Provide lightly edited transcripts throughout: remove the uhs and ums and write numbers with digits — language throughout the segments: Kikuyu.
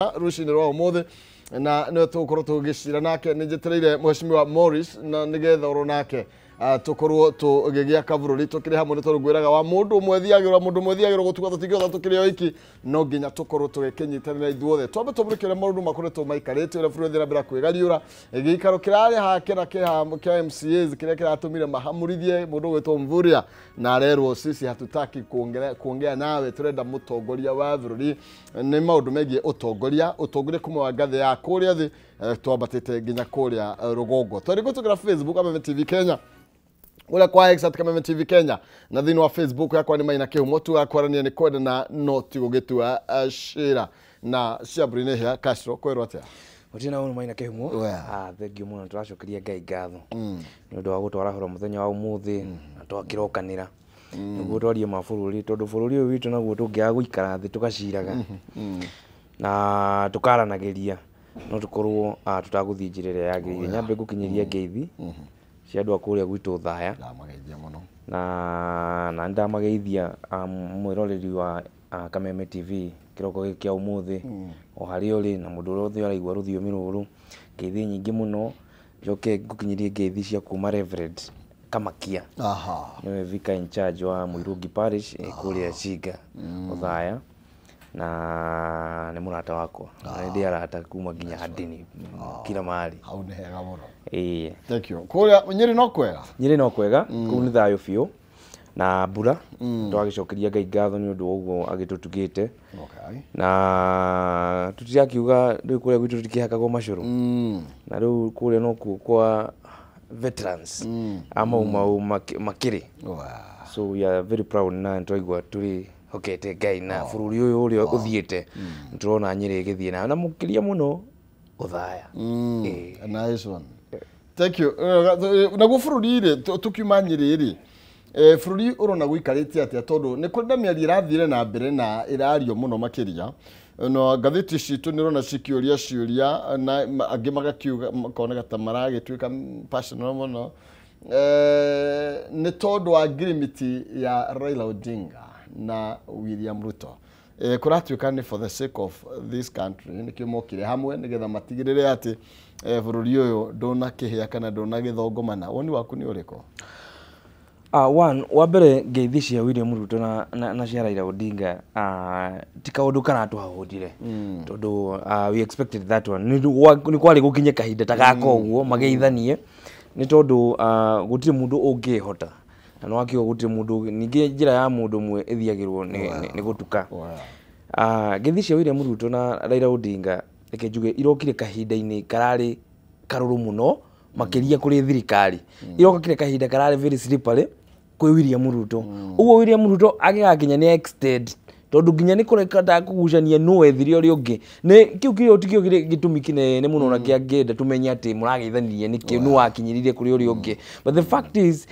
Rucinĩ rwa ũmũthĩ na nĩwe tũgũkorwo tũgĩcira nake. Nĩ njetereire Mheshimiwa Morris na nĩgetha oro nake tũkorwo tũgĩgĩaka bũrũri tũkĩrĩ hamwe, nĩ tondũ ngwĩraga wa mũndũ ũmwe thiagĩrwo, mũndũ ũmwe thiagĩrwo gũtuga, tũtingĩhota tũkĩrĩ o iki, no nginya tũkorwo tũgĩkĩnyitanĩra ithuothe. Twambe tũmũrĩke ũrĩa maũndũ makoretwo maikarĩte, ũrĩa bũrũri ũrathiĩ na mbere kwĩgariũra, gĩikaro kĩrarĩ hake na kĩa MCAs kĩrĩa kĩratũmire mahamũrithie mũndũ ũgwĩtwo Mvurya na arerwo, "Sisi hatutaki kuongea nawe, turenda mũtongoria wa bũrũri." Nĩ maũndũ megiĩ ũtongoria, ũtongoria kuma wa ngathĩ ya kũrĩa thĩ twambatĩte nginya kũrĩa rũgongo. Twarĩ gũtũkĩra Facebook Kameme TV Kenya, ũrĩa kwa X @KamemeTV Kenya, na thĩinĩ wa Facebook yakwa nĩ Maina Kĩhumo. Tugakwarania nĩ kwendana no ti gũgĩtua cira na ciambũri nĩ hĩa Castro kwĩrwo atĩa. Gũtirĩ na ũru, Maina Kĩhumo. Wea. Ah, thengiũ mũno. Tũracokeria Ngai ngatho nĩ ũndũ wa gũtwarahũra mũthenya wa ũmũthĩ na twakĩrokanĩra nĩguo twarie ma bũrũri, tondũ bũrũri ũyũ witũ naguo tũngĩaga gũikara thĩ tũgaciraga na tũkaranagĩria no tũkorwo tũtagũthiĩ njĩra ĩrĩa yagĩrĩire. Nyambe ngũkinyĩria ngeithi cia andũ a kũrĩa gwitũ Thaya. Ndamageithia mũno. Na nĩndamageithia mwĩroreri wa Kameme TV kĩroko gĩkĩ kĩa ũmũthĩ o harĩa ũrĩ na mũndũ ũrĩa wothe ũraigua rũthiomi rũrũ, ngeithi nyingĩ mũno. Njoke ngũkinyĩrie ngeithi cia kuma Reverend Kamakia, nĩwe vicar in charge wa Mũirũngi Parish kũrĩa Chinga Othaya, na nĩ mũrata wakwa na nĩ ndĩ arata kuma nginya ndini kila mahali. Hau nĩ hega mũno. Ĩĩ. Thank you. Kũrĩa Nyĩrĩ no kwega? Nyĩrĩ no kwega, kũu nĩ thayũ biũ na mbura. Twagĩcokeria Ngai ngatho nĩ ũndũ wa ũguo agĩtũtugĩte. Na tũtirakiuga rĩu kũrĩa gwitũ tũtikĩhakagwo macũrũ, na rĩu kũrĩa nokuo kwa veterans a Mau Mau makĩrĩ. So we are very proud na nĩtwaigua tũrĩ hokete Ngai na bũrũri ũyũ ũrĩa ũthiĩte nĩtũrona Nyĩrĩ ĩgĩthiĩ na mũkĩria mũno Othaya. Ĩĩ. Nice one, thank you. Naguo bũrũri rĩ, tũkiuma Nyĩrĩ rĩ, bũrũri ũrona gũikarĩte atĩa? Tondũ nĩ kũrĩ na mĩario ĩrathire na mbere na ĩrario mũno makĩria, na ngathĩti citũ nĩ ũrona cikĩũria ciũria na angĩ magakiuga makoneka ta maragĩtuĩka passionate mũno, nĩ tondũ wa ngirimiti ya Raila Odinga na William Ruto. Kũratuĩka nĩ for the sake of this country nĩkĩo mokire hamwe, nĩgetha matigĩrĩre atĩ bũrũri ũyũ ndũnakĩhĩa kana ndũnagĩthongomana. Woni waku nĩ ũrĩkũ? One, wa mbere ngeithi cia William Ruto na cia Raila Odinga ti kaũndũ karatũhahũndire, tondũ we expected that one. Nĩ kwarĩ gũkinye kahinda ta gaka ũguo mageithanie, nĩ tondũ gũtirĩ mũndũ ũngĩhota na nĩwakiuga gũtirĩ mũndũ ningĩ njĩra ya mũndũ ũmwe ĩthiagĩrwo nĩ gũtuka. Ngeithi cia William Ruto na Raila Odinga, reke njuge irokire kahinda-inĩ kararĩ karũrũ mũno makĩria kũrĩ thirikari. Irokire kahinda kararĩ very slippery kwĩ William Ruto. Ũguo William Ruto agĩgakinya nĩ extend, tondũ nginya nĩ kũreka kũgucania nũ wethire ũrĩa ũngĩ. Nĩ kĩu kĩo tikĩo gĩtũmi kĩnene mũno na kĩangĩenda tũmenye atĩ mũrageithanirie nĩkĩ, nũ wakinyĩrire kũrĩ ũrĩa ũngĩ. But the fact is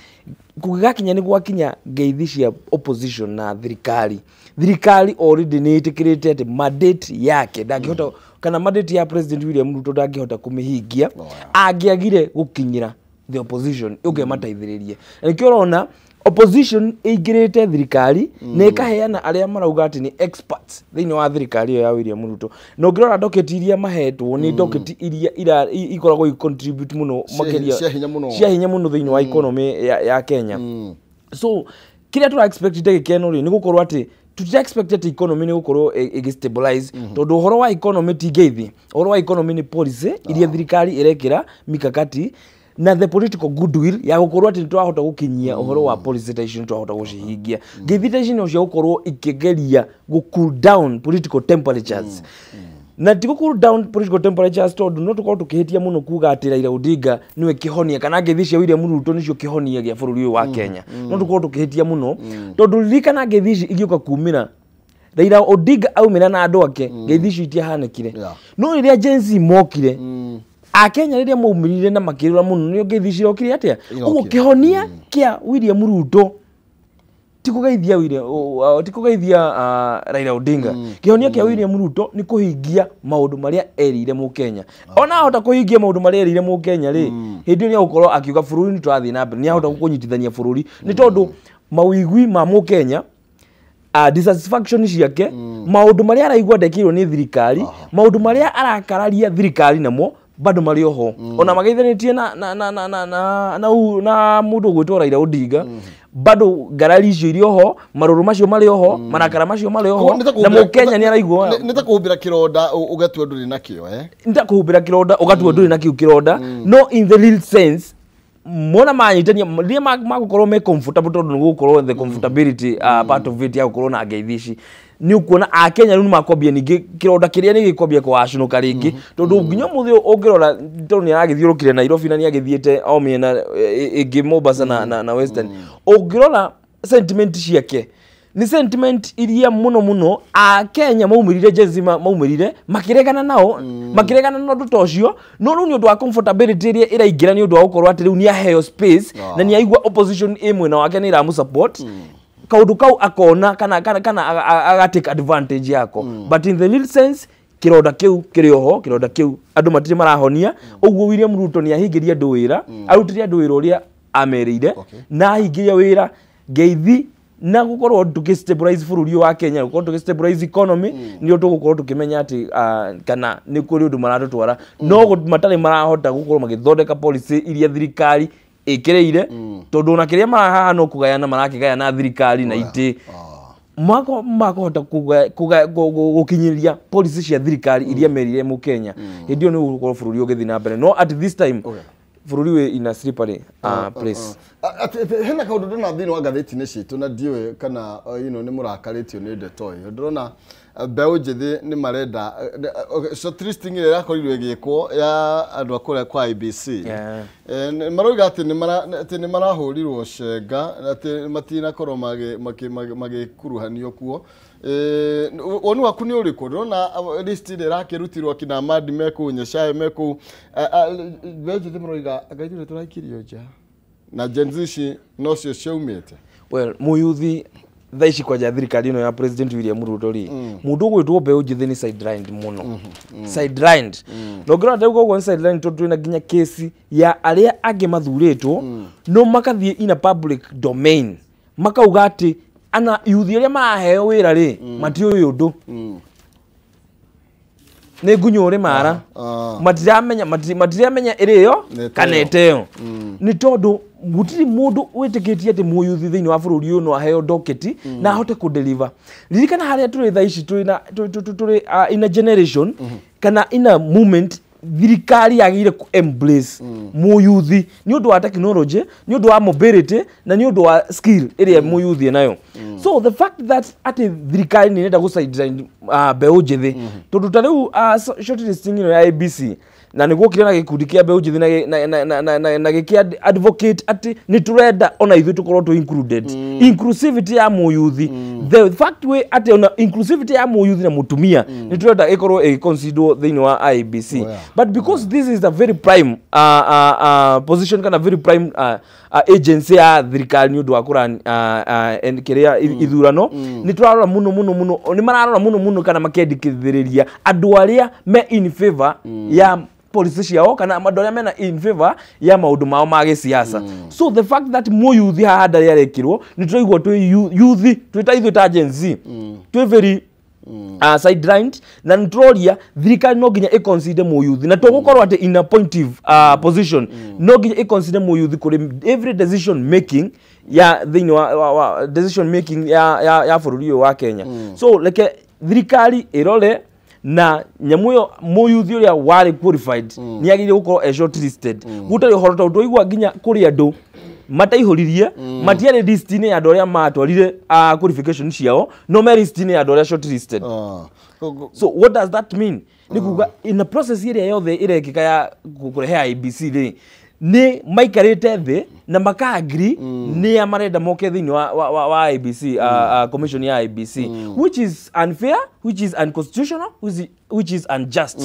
kũgĩgakinya nĩ gwakinya ngeithi cia opposition na thirikari, thirikari already nĩ ĩtĩkĩrĩte atĩ mandate yake ndangĩhota, kana mandate ya President William Ruto ndangĩhota kũmĩhingia angĩagire gũkinyĩra the opposition ũngĩ mateithĩrĩrie. Na nĩkĩo ũrona opposition ĩingĩrĩte thirikari na ĩkaheana arĩa marauga atĩ nĩ experts thĩinĩ wa thirikari ĩyo ya William Ruto. Na ũngĩrora docket iria mahetwo nĩ docket iria ikoragwo i contribute mũno makĩria cia hinya mũno. Cia hinya mũno thĩinĩ wa economy ya Kenya. So kĩrĩa tũra expect ndagĩka ĩno rĩ, nĩ gũkorwo atĩ tutira expect atĩ economy nĩ gũkorwo ĩgĩ stabilize, tondũ ũhoro wa economy ti ngeithi. Ũhoro wa economy nĩ policy iria thirikari ĩrekĩra mikakati na the political goodwill ya gũkorwo atĩ nĩ twahota gũkinyia ũhoro wa policy ta icio, nĩ twahota gũcihingia. Ngeithi ta ici no cia gũkorwo ikĩgeria gũ cool down political temperatures, na ti cool down political temperatures, tondũ no tũkorwo tũkĩhĩtia mũno kuga atĩ Raila Odinga nĩwe kĩhonia kana ngeithi cia William Ruto nĩcio kĩhonia gĩa bũrũri ũyũ wa Kenya. No tũkorwo tũkĩhĩtia mũno, tondũ ririkana ngeithi ici igĩũka kumĩra, Raila Odinga aumĩra na andũ ake, ngeithi icio itiahanĩkire. No rĩrĩa Gen Z mokire, Akenya rĩrĩa maumĩrire na makĩrũra mũno, nĩo ngeithi cirokire atĩa. Ũguo kĩhonia kĩa William Ruto ti kũgeithia William, ti kũgeithia Raila Odinga. Kĩhonia kĩa William Ruto nĩ kũhingia maũndũ marĩa erĩire mũkenya. Ona ahota kũhingia maũndũ marĩa erĩire mũkenya rĩ, hĩndĩ ĩyo nĩ egũkorwo akiuga bũrũri nĩ tũrathiĩ na mbere, nĩ ahota kũnyitithania bũrũri, nĩ tondũ mawĩigwi ma mũkenya Dissatisfaction ciake, maũndũ marĩa araigua ndekĩirwo nĩ thirikari, maũndũ marĩa arakararia thirikari namo bado marĩ oho, ona mageithanĩtie na mũndũ ũgwĩtwo Raila Odinga, bado ngarari icio irĩ oho, marũrũ macio marĩ oho, marakara macio marĩ oho, na mũkenya nĩ araigua. Nĩ ta kũhumbĩra kĩronda ũgatua ndũrĩ nakĩo, eh? Nĩ ta kũhumbĩra kĩronda ũgatua ndũrĩ nakĩu kĩronda, no in the real sense mona manyitania rĩrĩa magũkorwo me comfortable, tondũ nĩ gũgũkorwo the comfortability part of it ya gũkorwo na ngeithi ici, nĩ ũkuona akenya rĩu nĩ makwambia ningĩ kĩronda kĩrĩa nĩ gĩkwambia kũwacũnũka rĩngĩ, tondũ nginya ũmũthĩ ũngĩrora, tondũ nĩ aragĩthiũrũkire Nairobi na nĩ agĩthiĩte o mĩena ĩngĩ Mombasa na Western, ũngĩrora sentiment ciake nĩ sentiment iria mũno mũno akenya maumĩrire, Gen Z maumĩrire makĩregana nao, makĩregana na ũndũ ta ũcio. No rĩu nĩ ũndũ wa comfortability ĩrĩa ĩraingĩra nĩ ũndũ wa gũkorwo atĩ rĩu nĩ aheo space na nĩ aigua opposition ĩ mwena wake nĩ ĩramũ support, kaũndũ kau akona kana aga take advantage yako. But in the real sense kĩronda kĩu kĩrĩ oho, kĩronda kĩu andũ matirĩ marahonia. Ũguo William Ruto nĩ ahingĩrie andũ wĩra, arutire andũ wĩra ũrĩa amerĩire, na ahingĩria wĩra ngeithi na gukorwo tuki stabilize bũrũri ũyũ wa Kenya, gukorwo tuki stabilize economy, nĩ tũgũkorwo tukĩmenya atĩ kana nĩ kũrĩ ũndũ maratũtwara, no matarĩ marahota gũkorwo magĩthondeka policy iria thirikari ĩkĩrĩire, tondũ ona kĩrĩa marahaha no kũgayana marakĩgayana thirikari na itĩ mako makũhota gũkinyĩria policy cia thirikari iria merire mũkenya, hĩndĩ ĩyo nĩ gũkorwo bũrũri ũgĩthiĩ na mbere. No at this time bũrũri wĩ in a slippery place. Hena kaũndũ ndĩrona thĩinĩ wa ngathĩti-inĩ citũ na ndiũĩ kana nĩ mũrakarĩtio nĩ ndeto ĩyo. Ndĩrona mbeũ njĩthĩ nĩ marenda shortlisting ĩrĩa ĩrakorirwo ĩgĩkwo ya andũ a kũrĩa kwa IEBC. Maroiga atĩ nĩ marahũrirwo cenga, atĩ matinakorwo magĩkuruhanio kuo. Woni waku nĩ ũrĩkũ? Ndĩrona list ĩrĩa ĩrakĩrutirwo akina Amadi me kũu, Nyachae me kũu, mbeũ njĩthĩ maroiga anga ithuĩ tũraikirio nja na Gen Z ici nocio ciaumĩte. Well, mũyuthi thaa ici kwanja thirikari ĩno ya President William Ruto rĩ, mũndũ ũgwĩtwo mbeũ njĩthĩ nĩ sidelined mũno, sidelined. Na ũngĩrora ndauga ũguo nĩ sidelined tondũ twĩna nginya kesi ya arĩa angĩ mathurĩtwo no makathiĩ in a public domain makauga atĩ ana yuthi arĩa maraheo wĩra rĩ matiũĩ ũndũ, nĩ ngunyũrĩ mara, matiramenya matiramenya ĩrĩo kana ĩteo, nĩ tondũ gũtirĩ mũndũ wĩtĩkĩtie atĩ mũyuthi thĩinĩ wa bũrũri ũyũ no aheo doketi na ahote kũdeliver. Ririkana harĩa tũrĩ thaa ici, tũrĩ in a generation kana in a moment thirikari yagĩrĩire kũ embrace mũyuthi nĩ ũndũ wa technology, nĩ ũndũ wa mobility na nĩ ũndũ wa skill ĩrĩa mũyuthi enayo. So the fact that atĩ thirikari nĩ ĩrenda gũ sideline mbeũ njĩthĩ, tondũ ta rĩu shortlisting ĩno ya IEBC na nĩ guokire na gĩkundi kĩa mbeũ njĩthĩ na gĩkĩ advocate atĩ nĩ tũrenda ona ithuĩ tũkorwo tũ included, inclusivity ya mũyuthi, the fact we atĩ ona inclusivity ya mũyuthi na mũtumia nĩ tũrenda ĩkorwo ĩgĩconsiderwo thĩinĩ wa IEBC. But because this is a very prime position kana very prime agency ya thirikari nĩ ũndũ wa kũra kĩrĩa ithurano, nĩ tũrarora mũno mũno mũno, nĩ mararora mũno mũno kana makendekithĩrĩria andũ arĩa me in favor ya policy ciao kana andũ arĩa mena in favor ya maũndũ mao ma gĩsiasa. So the fact that mũyuthi haha ndarĩ arekĩrwo, nĩ tũraigua twĩ yuthi twĩ ta ithuĩ ta Gen Z twĩ very sidelined, na nĩ tũroria thirikari no nginya ĩconsider mũyuthi na tũgũkorwo atĩ in a appointive position, no nginya ĩconsider mũyuthi kũrĩ every decision making ya thĩinĩ wa decision making ya bũrũri ũyũ wa Kenya. So reke thirikari ĩrore na nyamũ ĩyo mũyuthi ũrĩa warĩ qualified nĩ agĩrĩire gũkorwo e shortlisted. Gũtarĩ ũhoro tondũ twaigua nginya kũrĩ andũ mataihũririe, matiarĩ list-inĩ ya andũ arĩa matwarire qualification ciao, no me list-inĩ ya andũ arĩa shortlisted. So what does that mean? Nĩ kuga in a process ĩrĩa yothe ĩrekĩka ya kũrehe IEBC rĩ, nĩ maikarĩte thĩ na maka agree nĩ a marenda moke thĩinĩ wa IEBC, commission ya IEBC, which is unfair, which is unconstitutional, which is unjust.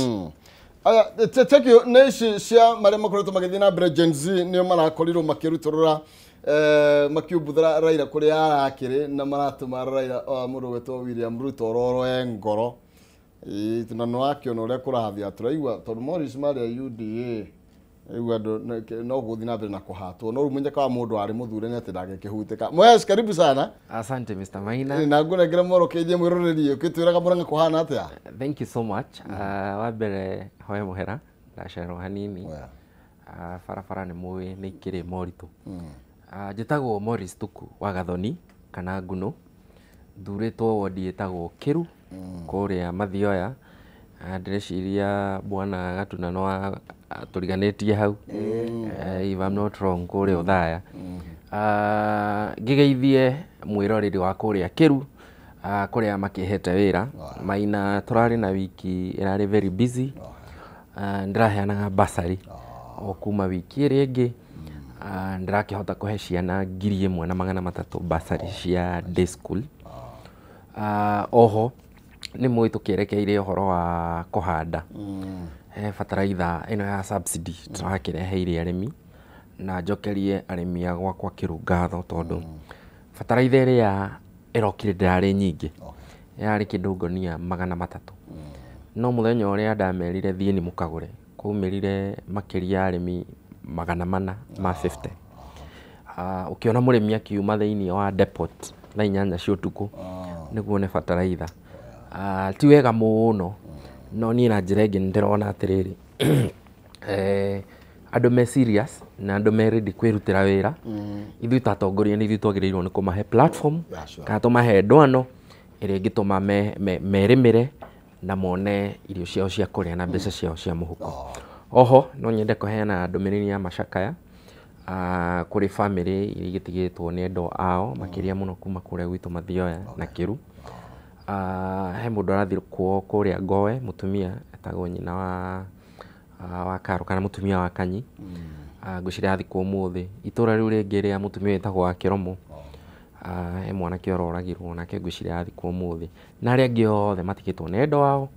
Aya, thank you. Nĩ ici cia marĩa makoretwo magĩthiĩ na mbere, Gen Z nĩo marakorirwo makĩrutũrũra makiumbuthĩra Raila kũrĩa arakĩrĩ na maratũma Raila mũndũ ũgwĩtwo William Ruto ororoe ngoro. Ĩĩ, na nĩ wakĩona ũrĩa kũrathiĩ, tũraigua tondũ Morris marĩa UDA Rĩu andũ no gũthiĩ na mbere na kũhatwo, no rĩu mũnyaka wa mũndũ arĩ mũthure nĩ atĩ ndangĩkĩhutĩka. Mwesh, karibu sana. Asante Mr. Maina. Na ngũnengere moro kĩnjie mwĩroreri ũkĩtwĩraga Murang'a kũhana atĩa? Thank you so much. Wa mbere hoya mũhera ndacererwo hanini. Barabara nĩ mũĩ nĩ ikĩrĩ moritũ. Njĩtagwo Morris Tuku wa Gathoni kana Nguno, thurĩtwo wodi ĩtagwo Kĩru kũrĩa Mathioya. Ndĩreciria bwana Gatuna no tũriganĩtie hau, if I'm not wrong, kũrĩa Othaya. Ngĩgeithie mwĩroreri wa kũrĩa Kĩru, kũrĩa makĩhete wĩra. Maina tũrarĩ na wiki ĩrarĩ very busy. Ndĩraheanaga bursary o kuma wiki ĩrĩa ĩngĩ. Ndĩrakĩhota kũhe ciana 1300 bursary cia day school. Oho nĩ mũĩ tũkĩerekeire ũhoro wa kũhanda. He bataraitha ĩno ya subsidy tũrakĩreheire arĩmi, na njokerie arĩmi a gwakwa Kĩru ngatho tondũ bataraitha ĩrĩa ĩrokire ndĩrarĩ nyingĩ, yarĩ kĩndũ ngonia 300. No mũthenya ũrĩa ndamerire thiĩ nĩ mũkagũre, kwaumĩrire makĩria ya arĩmi 450. Ũkĩona mũrĩmi akiuma thĩinĩ wa depot thaa 8 cia ũtukũ nĩguo nĩ bataraitha. Ti wega mũno, no niĩ na njĩra ĩngĩ nĩndĩrona atĩrĩrĩ, andũ me serious na andũ me ready kwĩrutĩra wĩra. Ithuĩ ta atongoria nĩ ithuĩ twagĩrĩirwo nĩ kũmahe platform kana tũmahe ndwano ĩrĩa ĩngĩtũma merĩmĩre na mone irio ciao cia kũrĩa na mbeca ciao cia mũhuko. Oho no nyende kũheana ndũmĩrĩri ya macakaya kũrĩ famĩlĩ iria igĩtigĩtwo nĩ endwa ao, makĩria mũno kuma kũrĩa gwitũ Mathioya na Kĩru. He mũndũ arathikwo kũrĩa Ngoe, mũtumia etagwo nyina wa Karo kana mũtumia wa Kanyi. Ngwĩciria athikwo ũmũthĩ. Itũra rĩu rĩngĩ rĩa mũtumia wĩtagwo wa Kĩromo, he mwanake ũroragirwo nake ngwĩciria athikwo ũmũthĩ. Na arĩa angĩ othe matigĩtwo nĩ endwa ao,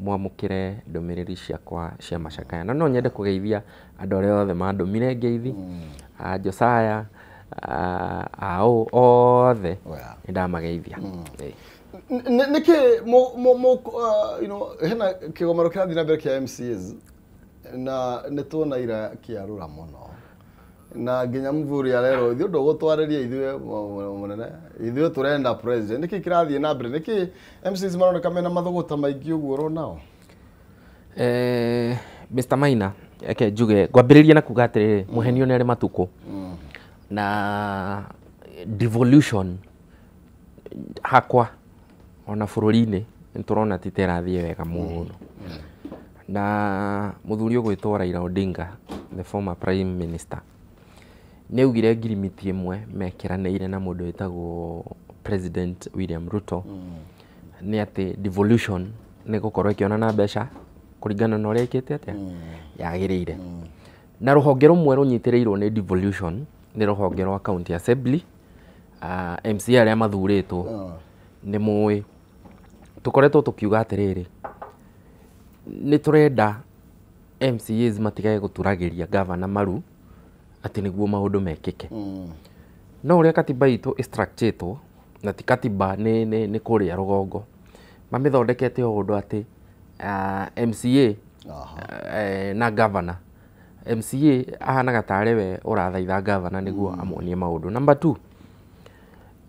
mwamũkĩre ndũmĩrĩri ciakwa cia macakaya. Na no nyende kũgeithia andũ arĩa othe mandũmire ngeithi, Josiah, ao othe nĩ ndamageithia. Nĩkĩ hena kĩgomano kĩrathiĩ na mbere kĩa MCAs na nĩ tuona ira kĩarũra mũno na nginya mũthuri arerwo ithuĩ ndũgũtwarĩria ithuĩ mũnene, ithuĩ tũrenda president. Nĩkĩ kĩrathiĩ na mbere? Nĩkĩ MCAs maroneka mena mathũgũta maingĩ ũguo oronao? Mr. Maina, eke njuge ngwambĩrĩria na kuga atĩrĩrĩ, mũhenio nĩ arĩ matukũ na devolution hakwa ona bũrũri-inĩ nĩ tũrona ti ta ĩrathiĩ wega mũno. Na mũthuri ũgwĩtwo Raila Odinga, the former prime minister, nĩ augire ngirimiti ĩmwe mekĩranĩire na mũndũ wĩtagwo President William Ruto nĩ atĩ devolution nĩ gũkorwo ĩkĩonana mbeca kũringana na ũrĩa ĩkĩte atĩa yagĩrĩire. Na rũhonge rũmwe rũnyitĩrĩirwo nĩ devolution nĩ rũhonge rwa county assembly. MCA arĩa mathurĩtwo nĩ mũĩ tũkoretwo tũkiuga atĩrĩrĩ, nĩ tũrenda MCAs matigage gũturagĩria gavana maru atĩ nĩguo maũndũ mekĩke. No ũrĩa katiba itũ ĩstructuretwo, na ti katiba nĩ kũrĩa rũgongo, mamĩthondekete o ũndũ atĩ MCA na gavana, MCA ahanaga tarĩ we ũrathaitha gavana nĩguo amuonie maũndũ. Number 2,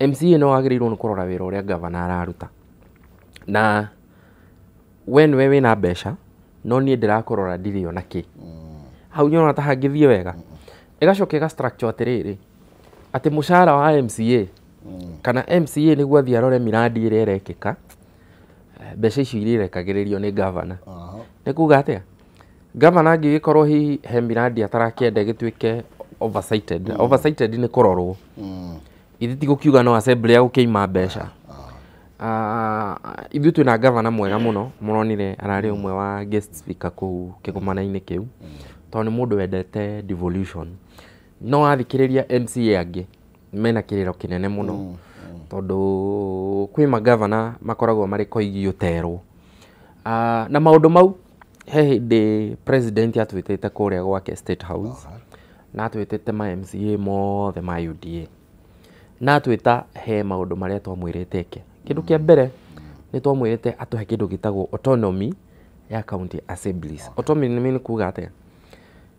MCA no wagĩrĩirwo nĩ kũrora wĩra ũrĩa gavana araruta. Na we nĩwe wĩna mbeca, no niĩ ndĩrakũrora ndirĩ ona kĩ. Hau nyonaga ta hangĩthiĩ wega. Ĩgacoka ĩga structure atĩrĩrĩ, atĩ mũcara wa MCA kana MCA nĩguo athiĩ arore miradi ĩrĩa ĩrekĩka, mbeca icio iria irekagĩrĩrio nĩ gavana. Nĩ kuga atĩa? Gavana angĩgĩkorwo hihi he miradi atarakĩenda ĩgĩtuĩke oversighted. Oversighted nĩ kũrorwo. Ithuĩ ti gũkiuga no assembly ya gũkĩima mbeca. Ithuĩ twĩna gavana mwega mũno, mũronire ararĩ ũmwe wa guest speaker kũu kĩgomano-inĩ kĩu, tondũ nĩ mũndũ wendete devolution. No athikĩrĩria MCA angĩ mena kĩrĩro kĩnene mũno, tondũ kwĩ magavana makoragwo marĩ koigi ũterwo. Na maũndũ mau he hĩndĩ president atwĩtĩte kũrĩa gwake State House, na atwĩtĩte ma MCA mothe ma UDA, na atwĩta he maũndũ marĩa twamwĩrĩte eke. Kĩndũ kĩa mbere nĩ twamwĩrĩte atũhe kĩndũ gĩtagwo autonomy ya county assemblies. Autonomy nĩ kuga atĩa?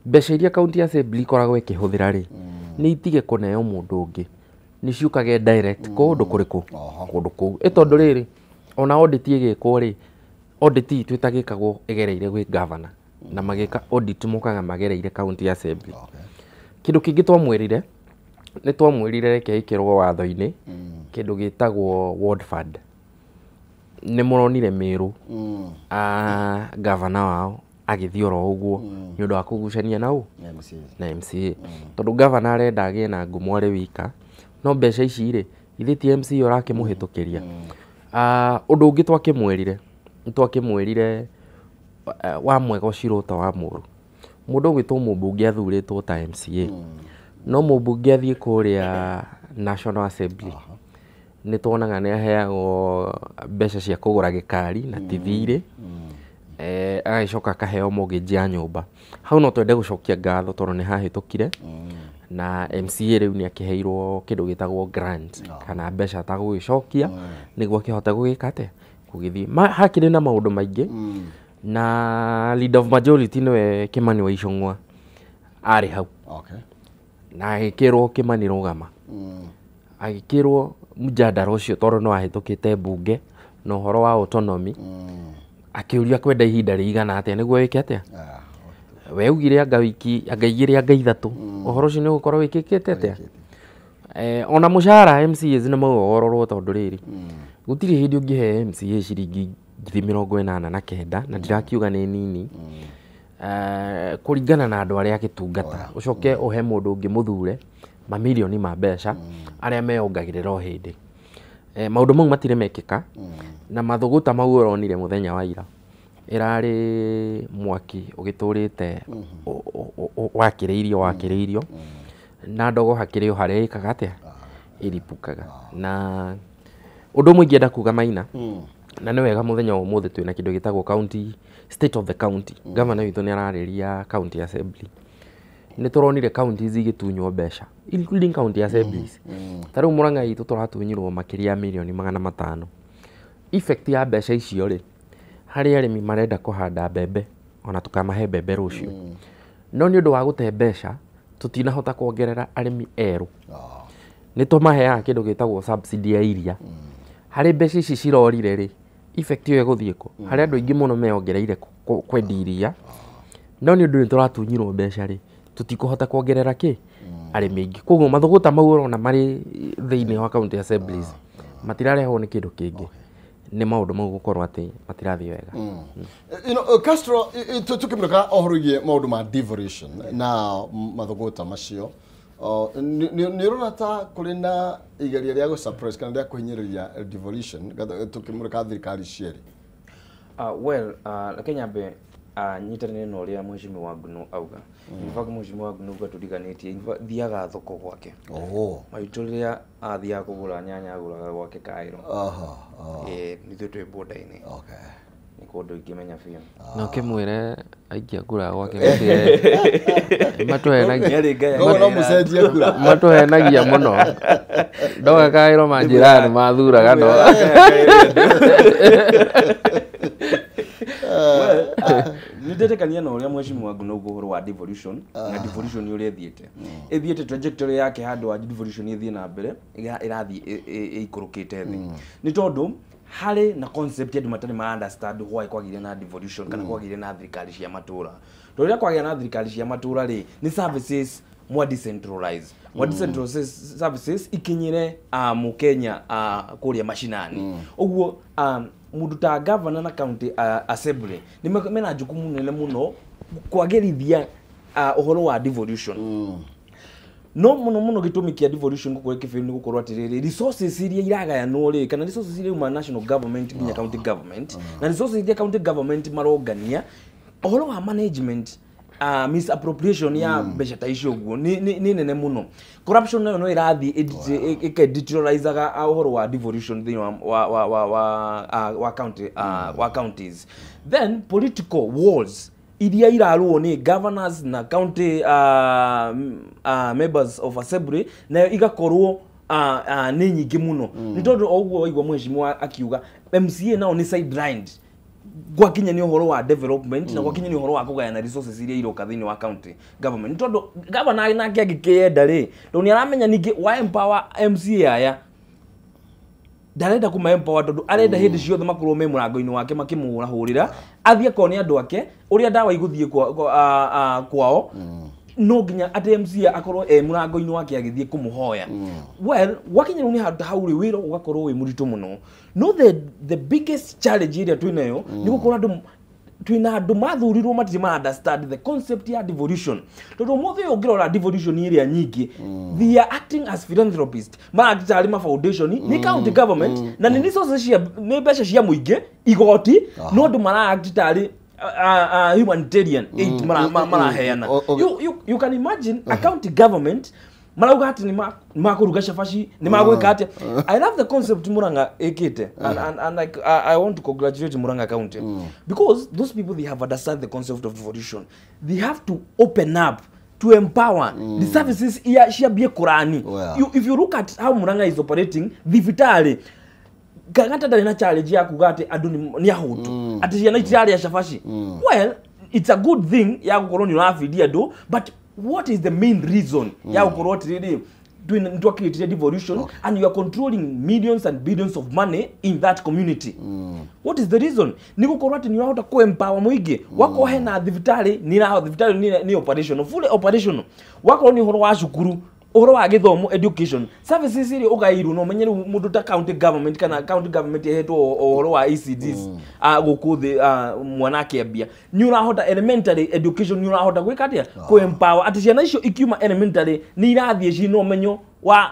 Mbeca iria county assembly ikoragwo ĩkĩhũthĩra rĩ, nĩ itige kũneo mũndũ ũngĩ, nĩ ciũkage direct kũndũ kũrĩkũ, kũndũ kũu. Ĩ tondũ rĩrĩ, ona audit ĩgĩkwo rĩ, audit itũ ĩtagĩkagwo ĩgereire gwĩ governor, na magĩka audit mokaga magereire county assembly. Kĩndũ kĩngĩ twamwĩrire, nĩ twamwĩrire reke ĩkĩrwo watho-inĩ kĩndũ gĩtagwo ward fund. Nĩ mũronire Meru gavana wao agĩthiĩ oro ũguo nĩ ũndũ wa kũgucania na ũ na MCA, tondũ gavana arenda agĩe na ngumo arĩ wika, no mbeca ici rĩ, ithe ti MCA ũrakĩmũhĩtũkĩria. Ũndũ ũngĩ twakĩmwĩrire, nĩ twakĩmwĩrire wa mwega ũcirũta wa mũru. Mũndũ ũgwĩtwo mũmbunge athurĩtwo ta MCA, no mũmbunge athiĩ kũrĩa National Assembly nĩ tuonaga nĩ aheagwo mbeca cia kũgũra gĩkari na ti thirĩ, agagĩcoka akaheo mortgage ya nyũmba. Hau no twende gũcokia ngatho tondũ nĩ hahĩtũkire na MCA rĩu nĩ akĩheirwo kĩndũ gĩtagwo grant kana mbeca atagũgĩcokia nĩguo akĩhote gũgĩka atĩa, gũgĩthiĩ. Hakĩrĩ na maũndũ maingĩ, na leader of majority nĩwe Kimani wa Ichung'wa arĩ hau. Na agĩkĩrwo Kimani rũgama, agĩkĩrwo mjadala ũcio tondũ no ahĩtũkĩte mbunge na ũhoro wa autonomy, akĩũria kwenda ihinda rĩigana atĩa nĩguo wĩke atĩa. We ugire anga wiki, anga igĩrĩ, anga ithatũ, ũhoro ũcio nĩ ũgũkorwo wĩkĩkĩte atĩa. Ona mũcara MCAs nĩ mauga tondũ rĩrĩ, gũtirĩ hĩndĩ ũngĩhe MCA ciringi 89,000, na ndirakiuga nĩ nini, kũringana na andũ arĩa agĩtungata, ũcoke ũhe mũndũ ũngĩ mũthure mamirioni ma mbeca arĩa meyongagĩrĩra o hĩndĩ. Maũndũ mau matirĩ mekĩka, na mathũgũta mau ũronire mũthenya wa ira ĩrarĩ mwaki ũgĩtũrĩte wakĩrĩirio na ndogo hakĩrĩ o harĩa ĩkaga atĩa, ĩripukaga. Na ũndũ ũmwe ingĩenda kuga Maina, na nĩ wega mũthenya wa ũmũthĩ twĩna kĩndũ gĩtagwo county, state of the county. Governor witũ nĩ ararĩria county assembly. Nĩ tũronire counties igĩtunywo mbeca, including county assemblies. Ta rĩu Murang'a itũ tũratunyirwo makĩria ya mirioni 500. Effect ya mbeca icio rĩ, harĩ arĩmi marenda kũhanda mbembe, ona tũkamahe mbembe rũciũ, no nĩ ũndũ wa gũte mbeca tũtinahota kuongerera arĩmi erũ. Nĩ tũmaheaga kĩndũ gĩtagwo subsidy ya iria. Harĩ mbeca ici cirorire rĩ, effect ĩyo ĩgũthiĩ kũ? Harĩ andũ aingĩ mũno meyongereire kwendia iria, no nĩ ũndũ nĩ tũratunyirwo mbeca rĩ, tũtikũhota kuongerera kĩ arĩmi aingĩ. Koguo mathũgũta mau ũrona marĩ thĩinĩ wa county assemblies matirarehwo nĩ kĩndũ kĩngĩ, nĩ maũndũ mau gũkorwo atĩ matirathiĩ wega. Castro, tukĩmũrĩka ũhoro wĩgiĩ maũndũ ma devolution na mathũgũta macio, nĩ ũrona ta kũrĩ na igeria rĩa gũ-suppress kana rĩa kũhinyĩrĩria devolution tukĩmũrĩka thirikari cierĩ? Well, reke nyambe nyitanĩre na ũrĩa mheshimiwa Nguno auga. In fact, mheshimiwa Nguno auga tũriganĩtie, in fact, thiaga thoko gwake. Maitũ rĩrĩa athiaga kũgũra nyanya agũraga gwake Kairo. Nithuĩ twĩ border-inĩ. Nĩ kũndũ ingĩmenya biũ. Na ũkĩmwĩre aikia kura gwake matũhenagia. Nĩarĩ ngaya. Koguo no mũcenjie kura. Matũhenagia mũno. Ndoga Kairo manjirani mathuraga no. Nĩndetĩkania na ũrĩa mheshimiwa Nguno auga ũhoro wa devolution, na devolution ũrĩa ĩthiĩte. Ĩthiĩte trajectory yake handũ wa devolution ĩthiĩ na mbere, ĩrathiĩ ĩikũrũkĩte thĩ. Nĩ tondũ harĩ na concept andũ matarĩ ma understand why kwagĩire na devolution kana kwagĩire na thirikari cia matũra. Tondũ rĩrĩa kwagĩa na thirikari cia matũra rĩ, nĩ services mwa decentralize. Mwa decentralize services ikinyire Mũkenya kũrĩa mashinani. Ũguo mũndũ ta governor na county assembly nĩ mena jukumu nene mũno kwagĩrithia ũhoro wa devolution. No mũno mũno gĩtũmi kĩa devolution gũkorwo ĩkĩfail nĩ gũkorwo atĩrĩrĩ, resources iria iragayanwo rĩ, kana resources iria uma national government nginya county government, na resources iria county government marongania, ũhoro wa management, misappropriation ya mbeca ta icio ũguo nĩ nene mũno. Corruption nayo no ĩrathiĩ ĩkĩdeteriorizaga ũhoro wa devolution thĩinĩ wa county, wa counties. Then political wars iria irarũo nĩ governors na county members of assembly nayo igakorwo nĩ nyingĩ mũno. Nĩ tondũ o ũguo waigua mheshimiwa akiuga MCA nao nĩ sidelined. Gwakinya nĩ ũhoro wa development na gwakinya nĩ ũhoro wa kũgayana resources iria iroka thĩinĩ wa county government, tondũ governor nake angĩkĩenda rĩ, tondũ nĩ aramenya ningĩ wa empower MCA aya, ndarenda kũma empower tondũ arenda hĩndĩ ciothe makorwo me mũrango-inĩ wake makĩmũhũrahũrĩra, athiĩ akone andũ ake ũrĩa ndawa igũthiĩ kwao, no nginya atĩ MCA akorwo e mũrango-inĩ wake agĩthiĩ kũmũhoya. Well, gwakinya rĩu nĩ handũ ta hau rĩ, wĩra ũgakorwo wĩ mũritũ mũno. No the biggest challenge ĩrĩa twĩnayo nĩ gũkorwo andũ twĩna andũ mathurirwo matirĩ ma understand the concept ya devolution, tondũ ũmũthĩ ũyũ ũngĩrora devolution ĩrĩa nyingĩ, they are acting as philanthropist, maract tarĩ ma foundation. Nĩ county government na nĩ resources cia, nĩ mbeca cia mũingĩ, igoti, no andũ mara-act tarĩ humanitarian aid maraheana. You can imagine a county government marauga atĩ nĩ makũruga cabaci, nĩ magwĩka atĩa. I love the concept Murang'a ĩkĩte, and like, I want to congratulate Murang'a County because those people, they have understand the concept of devolution. They have to open up to empower the services ia ciambie kũrani. If you look at how Murang'a is operating, thibitarĩ Kang'ata ndarĩ na challenge ya kuga atĩ andũ nĩ ahũtu, atĩ ciana itirarĩa cabaci. Well, it's a good thing ya gũkorwo nĩ ũrabidi andũ, but what is the main reason ya gũkorwo atĩrĩrĩ nĩ twakĩrĩtire devolution and you are controlling millions and billions of money in that community? What is the reason? Nĩ gũkorwo atĩ nĩ ũrahota kũ empower mũingĩ. Wakorwo hena thibitarĩ, nĩ thibitarĩ nĩ operational, fully operational. Wakorwo nĩ ũhoro wa cukuru, ũhoro wa gĩthomo, education services iria ũgairwo, no ũmenye rĩu mũndũ ta county government kana county government ĩhetwo ũhoro wa ECDs gũkũ thĩ, mwana akĩambia nĩ ũrahota elementary education, nĩ ũrahota gwĩka atĩa, kũ empower atĩ ciana icio ikiuma elementary nĩ irathiĩ ciĩna ũmenyo wa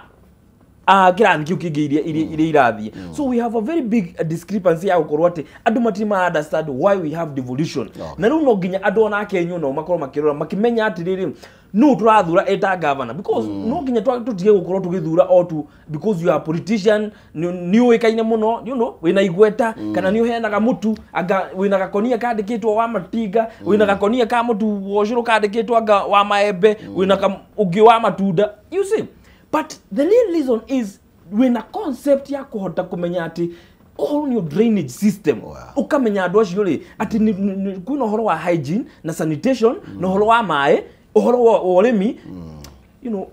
kĩrathi kĩu kĩngĩ iria irathiĩ. So we have a very big discrepancy ya gũkorwo atĩ andũ matirĩ ma understand why we have devolution. Na rĩu no nginya andũ ona Kenya nao makorwo makĩrora, makĩmenya atĩrĩrĩ, nũ tũrathura eta governor, because no nginya tũtige gũkorwo tũgĩthura o tu because you are a politician, nĩ ũĩkaine mũno, wĩna igweta, kana nĩ ũheanaga mũtu, anga wĩna gakonia kandĩkĩtwo wa matinga, wĩna gakonia ka mũtu wa ũcũrũ kandĩkĩtwo anga wa maembe, wĩna ũngĩ wa matunda, you see. But the real reason is wĩna concept ya kũhota kũmenya atĩ ũhoro nĩ drainage system. Ũkamenya andũ acio rĩ, atĩ kwĩna ũhoro wa hygiene na sanitation na ũhoro wa maĩ, ũhoro wa ũrĩmi.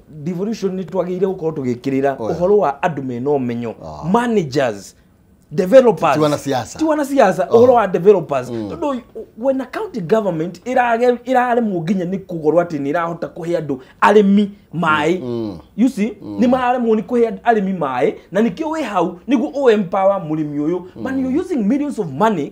Devolution nĩ twagĩrĩire gũkorwo tũgĩkĩrĩra ũhoro wa andũ mena ũmenyo, managers, developers. Ti wanasiasa. Ti wanasiasa, ũhoro wa developers, tondũ when a county government ĩraremwo nginya nĩ kũgorwo atĩ nĩ ĩrahota kũhe andũ arĩmi maĩ, you see, nĩ mararemwo nĩ kũhe arĩmi maĩ, na nĩkĩo wĩ hau nĩguo ũ empower mũrĩmi ũyũ, but you're using millions of money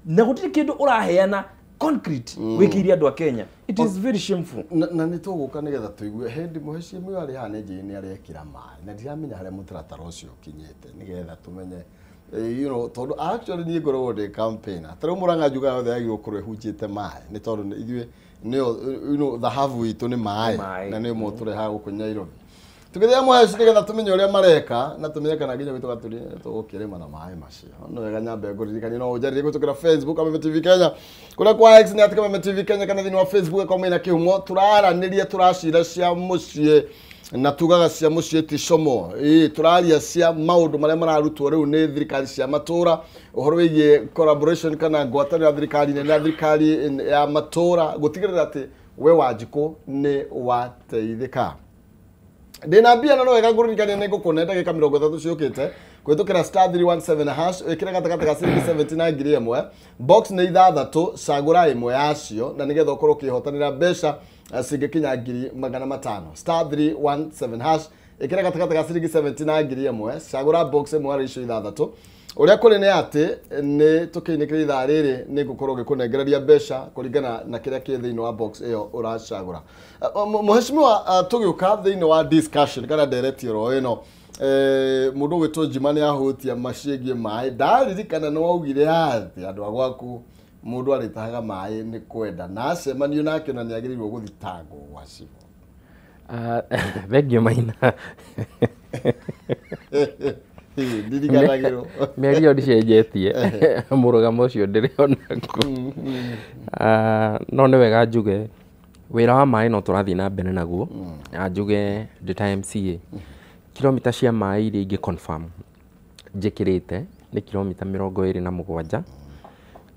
na gũtirĩ kĩndũ ũraheana concrete wĩkĩire andũ a Kenya. It is very shameful. Na nĩ tũgũka nĩgetha tũigue hĩndĩ mũhecimiwa arĩ haha nĩ njĩĩ nĩ arekĩra maĩ, na ndiramenya harĩa mũtaratara ũcio ũkinyĩte, nĩgetha tũmenye tondũ actually niĩ ngoragwo ndĩ campaigner. Ta rĩu Mũrang'a njugaga yothe yagĩrĩirwo gũkorwo ĩhunjĩte maĩ, nĩ tondũ ithuĩ nĩyo thahabu itũ nĩ maĩ, Maĩ. na nĩyo tũrehaga gũkũ Nairobi. Tũgĩthiĩ mũheci nĩgetha tũmenye ũrĩa mareka na tũmenye kana nginya gwitũ Gaturi tũgũkĩrĩma na maĩ macio. No wega nyambe ngũririkanie no ũnjarĩrie kũhĩtũkĩra Facebook Kameme TV Kenya, kũrĩa kwa X nĩ at Kameme TV Kenya, kana thĩinĩ wa Facebook kwa Maina Kĩhumo. Tũraranĩria, tũracira cia mũciĩ, na tugaga cia mũciĩ ti como. Ĩĩ, tũraria cia maũndũ marĩa mararutwo rĩu nĩ thirikari cia matũra, ũhoro wĩgiĩ collaboration kana ngwatanĩro ya thirikari nene na thirikari ya matũra, gũtigĩrĩra atĩ we Wanjikũ nĩ wateithĩka. Ndĩna mbia, na no wega ngũririkanie nĩ ngũkũne ndagĩka 30 ciũkĩte kũhĩtũkĩra *317#, wĩkĩre gatagatĩ ga ciringi 70 na 1000. Box nĩ ithathatũ, cagũra ĩmwe yacio na nĩgetha ũkorwo ũkĩhotanĩra mbeca cingĩkinya 500,000. *317#, ĩkĩra gatagatĩ ga ciringi 70 na 1000, cagũra box ĩmwe harĩ icio ithathatũ. Ũrĩa kũrĩ nĩ atĩ nĩ tũkĩinĩkĩria ithaa rĩrĩ, nĩ ngũkorwo ngĩkũnengereria mbeca kũringana na kĩrĩa kĩ thĩinĩ wa box ĩyo ũracagũra. Mũhecimiwa, tũgĩũka thĩinĩ wa discussion kana ndereti oro ĩno, mũndũ ũgwĩtwo Njima nĩ ahutia maciĩgiĩ maĩ. Ndaririkana nĩ waugire atĩ andũ a gwaku mũndũ arĩtahaga maĩ nĩ kwenda, na acemanio nake na nĩ agĩrĩirwo gũthitangwo gwa cibũ. Thengiũ Maina. Ndirikanagĩrwo. Mĩario ndicenjetie, mũrũgamo ũcio ndĩrĩ onaguo. No nĩ wega njuge wĩra wa maĩ no tũrathiĩ na mbere naguo, na njuge ndĩ ta MCA, kilomita cia maĩ iria ingĩ confirm njĩkĩrĩte nĩ kilomita 27.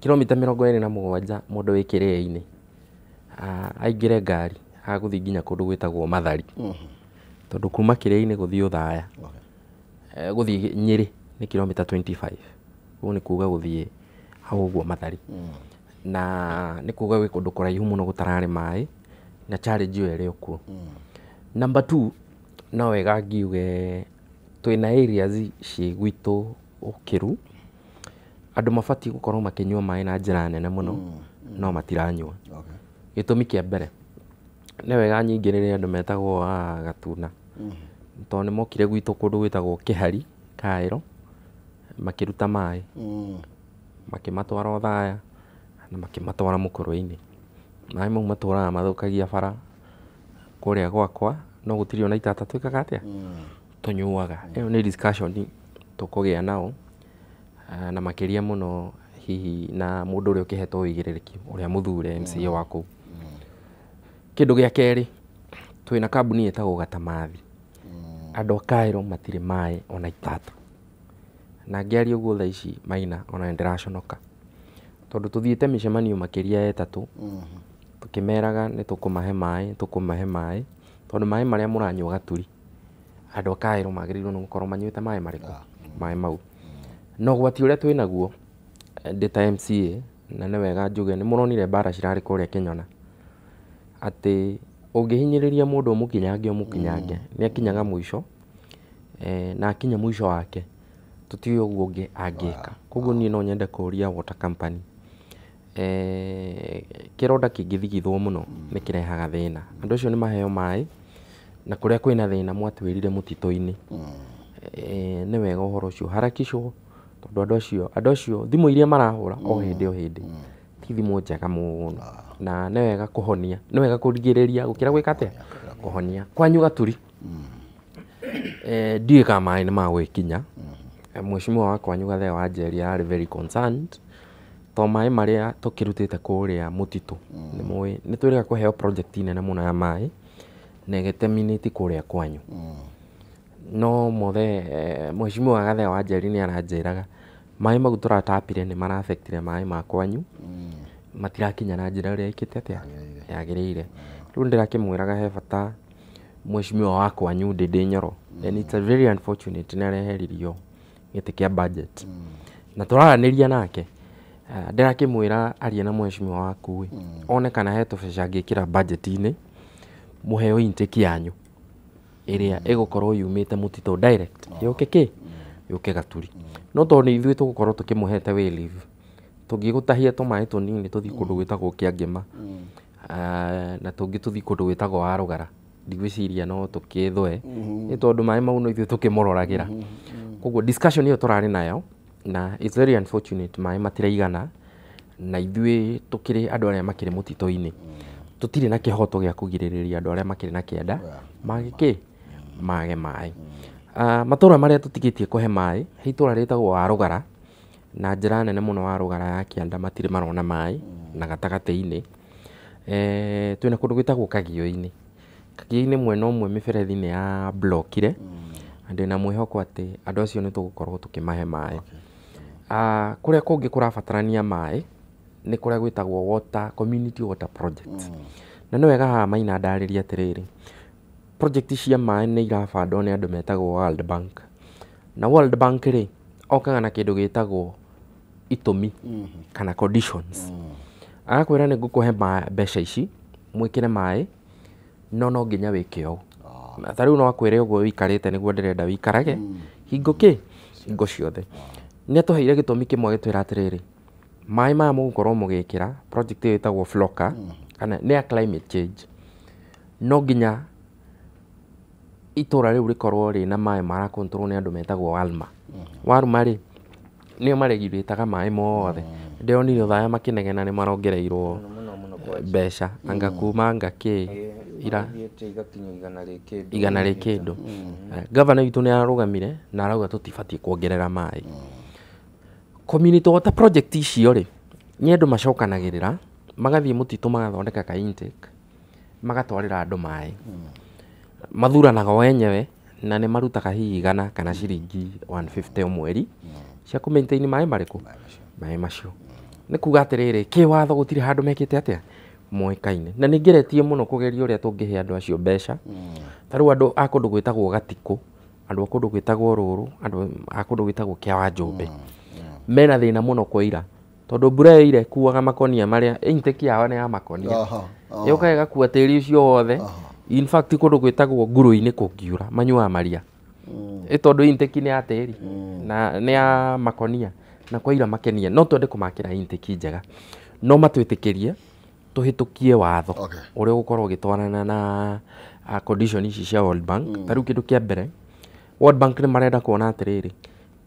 Kilomita 27 mũndũ wĩ kĩrĩa-inĩ aingĩre ngari agũthiĩ nginya kũndũ gwĩtagwo Mathari. Tondũ kuma kĩrĩa-inĩ gũthiĩ Othaya, gũthiĩ Nyĩrĩ nĩ kilomita 25. Ũguo nĩ kuga gũthiĩ hau ũguo Mathari. Na nĩ kuga gwĩ kũndũ kũraihu mũno gũtararĩ maĩ na challenge ĩyo ĩrĩ o kuo. Number 2, no wega ngiuge twĩna areas ciĩ gwitũ Ũkĩru, andũ mabatiĩ gũkorwo makĩnyua maĩ na njĩra nene mũno, no matiranyua. Gĩtũmi kĩa mbere, nĩ wega nyingĩrĩre andũ metagwo a Gatuna, tondũ nĩ mokire gwitũ kũndũ gwĩtagwo Kĩhari, Kaĩro, makĩruta maĩ, makĩmatwara Othaya na makĩmatwara Mũkũrwe-inĩ. Maĩ mau matũraga mathũkagia bara kũrĩa gwakwa, no gũtirĩ ona itata twĩkaga atĩa? Tũnyuaga. Ĩyo nĩ discussion tũkũgĩa nao, na makĩria mũno hihi na mũndũ ũrĩa ũkĩhetwo ũigĩrĩrĩki ũrĩa mũthure MCA wa kũu. Kĩndũ gĩa kerĩ, twĩna kambuni ĩtagwo Gatamathi. Andũ a Kaĩro matirĩ maĩ ona itata. Na ngĩaria ũguo thaa ici Maina ona nĩndĩraconoka, tondũ tũthiĩte mĩcemanio makĩria ya 3 tũkĩmeraga nĩ tũkũmahe maĩ, tũkũmahe maĩ, tondũ maĩ marĩa mũranyua Gaturi, andũ a Kaĩro magĩrĩirwo nĩ gũkorwo manyuĩte maĩ marĩkũ? Maĩ mau. Na ũgwati ũrĩa twĩnaguo ndĩ ta MCA, na nĩ wega njuge nĩ mũronire mbara cirarĩ kũrĩa Kĩnyona, atĩ ũngĩhinyĩrĩria mũndũ ũmũkinyange ũmũkinyange, nĩ akinyaga mũico, na akinya mũico wake tũtiũĩ ũguo ũngĩ angĩka. Koguo niĩ no nyende kũũria water company, kĩronda kĩngĩthigithwo mũno nĩ kĩrehaga thĩna. Andũ acio nĩ maheo maĩ, na kũrĩa kwĩna thĩna mwatwĩrire mũtitũ-inĩ. Nĩ wega ũhoro ũcio harakishwo, tondũ andũ acio thimũ iria marahũra o hĩndĩ o hĩndĩ ti thimũ njega mũno, na nĩ wega kũhonia, nĩ wega kũrigĩrĩria gũkĩra gwĩka atĩa? Kũhonia. Kwanyu Gaturi, ndiũĩ kana maĩ nĩ magũgĩkinya. Mheshimiwa wa kwanyu Gathee wa Njeri ararĩ very concerned, to maĩ marĩa tũkĩrutĩte kũrĩa mũtitũ, nĩ mũĩ nĩ twĩrĩga kũheo project nene mũno ya maĩ na ĩgĩterminate kũrĩa kwanyu. No mothe mheshimiwa Gathee wa Njeri nĩ aranjĩraga maĩ mau tũratapire nĩ maraffectire maĩ ma kwanyu, matirakinya na njĩra ĩrĩa ĩkĩte atĩa? Yagĩrĩire. Rĩu ndĩrakĩmwĩraga he bata mheshimiwa wa kwanyu Ndĩndĩ Nyoro, and it's a very unfortunate nĩ areheririo gĩtĩ kĩa budget. Na tũraranĩria nake, ndĩrakĩmwĩra arie na mheshimiwa waku ĩ, one kana he tũbeca angĩkĩra budget-inĩ, mũheo intake yanyu ĩrĩa ĩgũkorwo yumĩte mũtitũ direct, yũke kĩ? Yũke Gaturi. No tondũ nĩ ithuĩ tũgũkorwo tũkĩmũhete way leave, tũngĩgũtahia tũmaĩ tũnini tũthiĩ kũndũ gwĩtagwo Kĩangĩma, na tũngĩ tũthiĩ kũndũ gwĩtagwo Warũgara, ndigwĩciria no tũkĩthwe, nĩ tondũ maĩ mau no ithuĩ tũkĩmũroragĩra. Koguo discussion ĩyo tũrarĩ nayo, na it's very unfortunate maĩ matiraigana, na ithuĩ tũkĩrĩ andũ arĩa makĩrĩ mũtitũ-inĩ, tũtirĩ na kĩhoto gĩa kũgirĩrĩria andũ arĩa makĩrĩ na kĩanda mage kĩ? Mage maĩ. Matũra marĩa tũtigĩtie kũhe maĩ, he itũra rĩtagwo Warũgara, na njĩra nene mũno Warũgara ya kĩanda matirĩ marona maĩ, na gatagatĩ-inĩ. Twĩna kũndũ gwĩtagwo Kagio-inĩ. Kagio-inĩ mwena ũmwe mĩberethi nĩ ya blockire, na ndĩna mwĩhoko atĩ andũ acio nĩ tũgũkorwo tũkĩmahe maĩ. Kũrĩa kũngĩ kũrabatarania maĩ, nĩ kũrĩa gwĩtagwo water, community water project. Na nĩ wega haha Maina ndarĩrie atĩrĩrĩ, project cia maĩ nĩ irabandwo nĩ andũ metagwo World Bank. Na World Bank rĩ, okaga na kĩndũ gĩtagwo itũmi kana conditions. Agakwĩra nĩ ngũkũhe mbeca ici, mwĩkĩre maĩ, no no nginya wĩke ũũ. Ta rĩu no akwĩre ũguo wĩikarĩte nĩguo ndĩrenda wĩikarage, hingo kĩ? Hingo ciothe. Nĩ atũheire gĩtũmi kĩmwe agĩtwĩra atĩrĩrĩ, maĩ maya mũgũkorwo mũgĩkĩra, project ĩyo ĩtagwo Floka, kana nĩ ya climate change. No nginya itũra rĩu rĩkorwo rĩna maĩ mara control nĩ andũ metagwo Walma. Walma rĩ, nĩo maregulataga maĩ mothe. Ndĩronire Othaya makĩnegena nĩ marongereirwo mbeca, anga kuma anga kĩ, ira igana rĩ kĩndũ. Gavana witũ nĩ ararũgamire na arauga tũtibatiĩ kuongerera maĩ. Community water project icio rĩ, nĩ andũ macokanagĩrĩra, magathiĩ mũtitũ magathondeka ka intake, magatwarĩra andũ maĩ. Mathuranaga o enyewe na nĩ marutaga hihi 100 kana ciringi 150 o mweri cia kũ maintain maĩ marĩkũ? Maĩ macio. Nĩ kuga atĩrĩrĩ, kĩwatho gũtirĩ handũ mekĩte atĩa moĩkaine. Na nĩ ngeretie mũno kũgeria ũrĩa tũngĩhe andũ acio mbeca. Ta rĩu andũ a kũndũ gwĩtagwo Gatikũ, andũ a kũndũ gwĩtagwo Rũrũ, andũ a kũndũ gwĩtagwo Kĩawanjũmbe. Mena thĩna mũno kwaira. Tondũ mbura yoire kuaga makonia marĩa intake yao nĩ ya makonia. Yũkaga ĩgakua tĩri ũcio wothe. In fact kũndũ gwĩtagwo nguru-inĩ kũngiura manyuaga maria. Tondũ intake nĩ ya tĩri na nĩ ya makonia na kwaira makenia. No twende kũmakĩra intake njega. No matwĩtĩkĩrie tũhĩtũkie watho ũrĩa ũgũkorwo ũgĩtwarana na condition ici cia World Bank. Ta rĩu kĩndũ kĩa mbere, World Bank nĩ marenda kuona atĩrĩrĩ,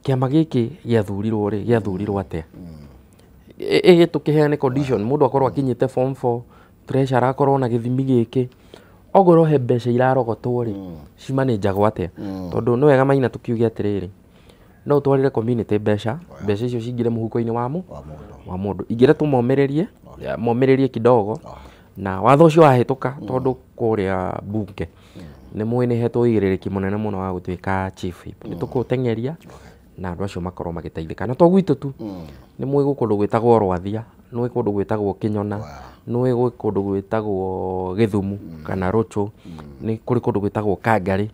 kĩama gĩkĩ gĩathurirwo rĩ, gĩathurirwo atĩa? Ĩgĩtũkĩheane condition, mũndũ akorwo akinyĩte form 4, treasurer akorwo na gĩthimi gĩkĩ. Ongorwo he mbeca irarogotwo rĩ, cimanĩnjagwo atĩa? Tondũ nĩ wega Maina tũkiuge atĩrĩrĩ, no ũtwarĩre community mbeca, mbeca icio cingĩre mũhuko-inĩ wa mũndũ. Ingĩra tũmomĩrĩrie, momĩrĩrie kidogo, na watho ũcio wahĩtũka tondũ kũrĩa bunge nĩ mũĩ nĩ hetwo ũigĩrĩrĩki mũnene mũno wa gũtuĩka chief whip. Nĩ tũkũũteng'eria na andũ acio makorwo magĩteithĩka. Na to gwitũ tu, nĩ mũĩ gwĩ kũndũ gwĩtagwo Rwathia, nĩ gwĩ kũndũ gwĩtagwo Kĩnyona, nĩ gwĩ kũndũ gwĩtagwo Gĩthumu kana Rũchũ, nĩ kũrĩ kũndũ gwĩtagwo Kangarĩ.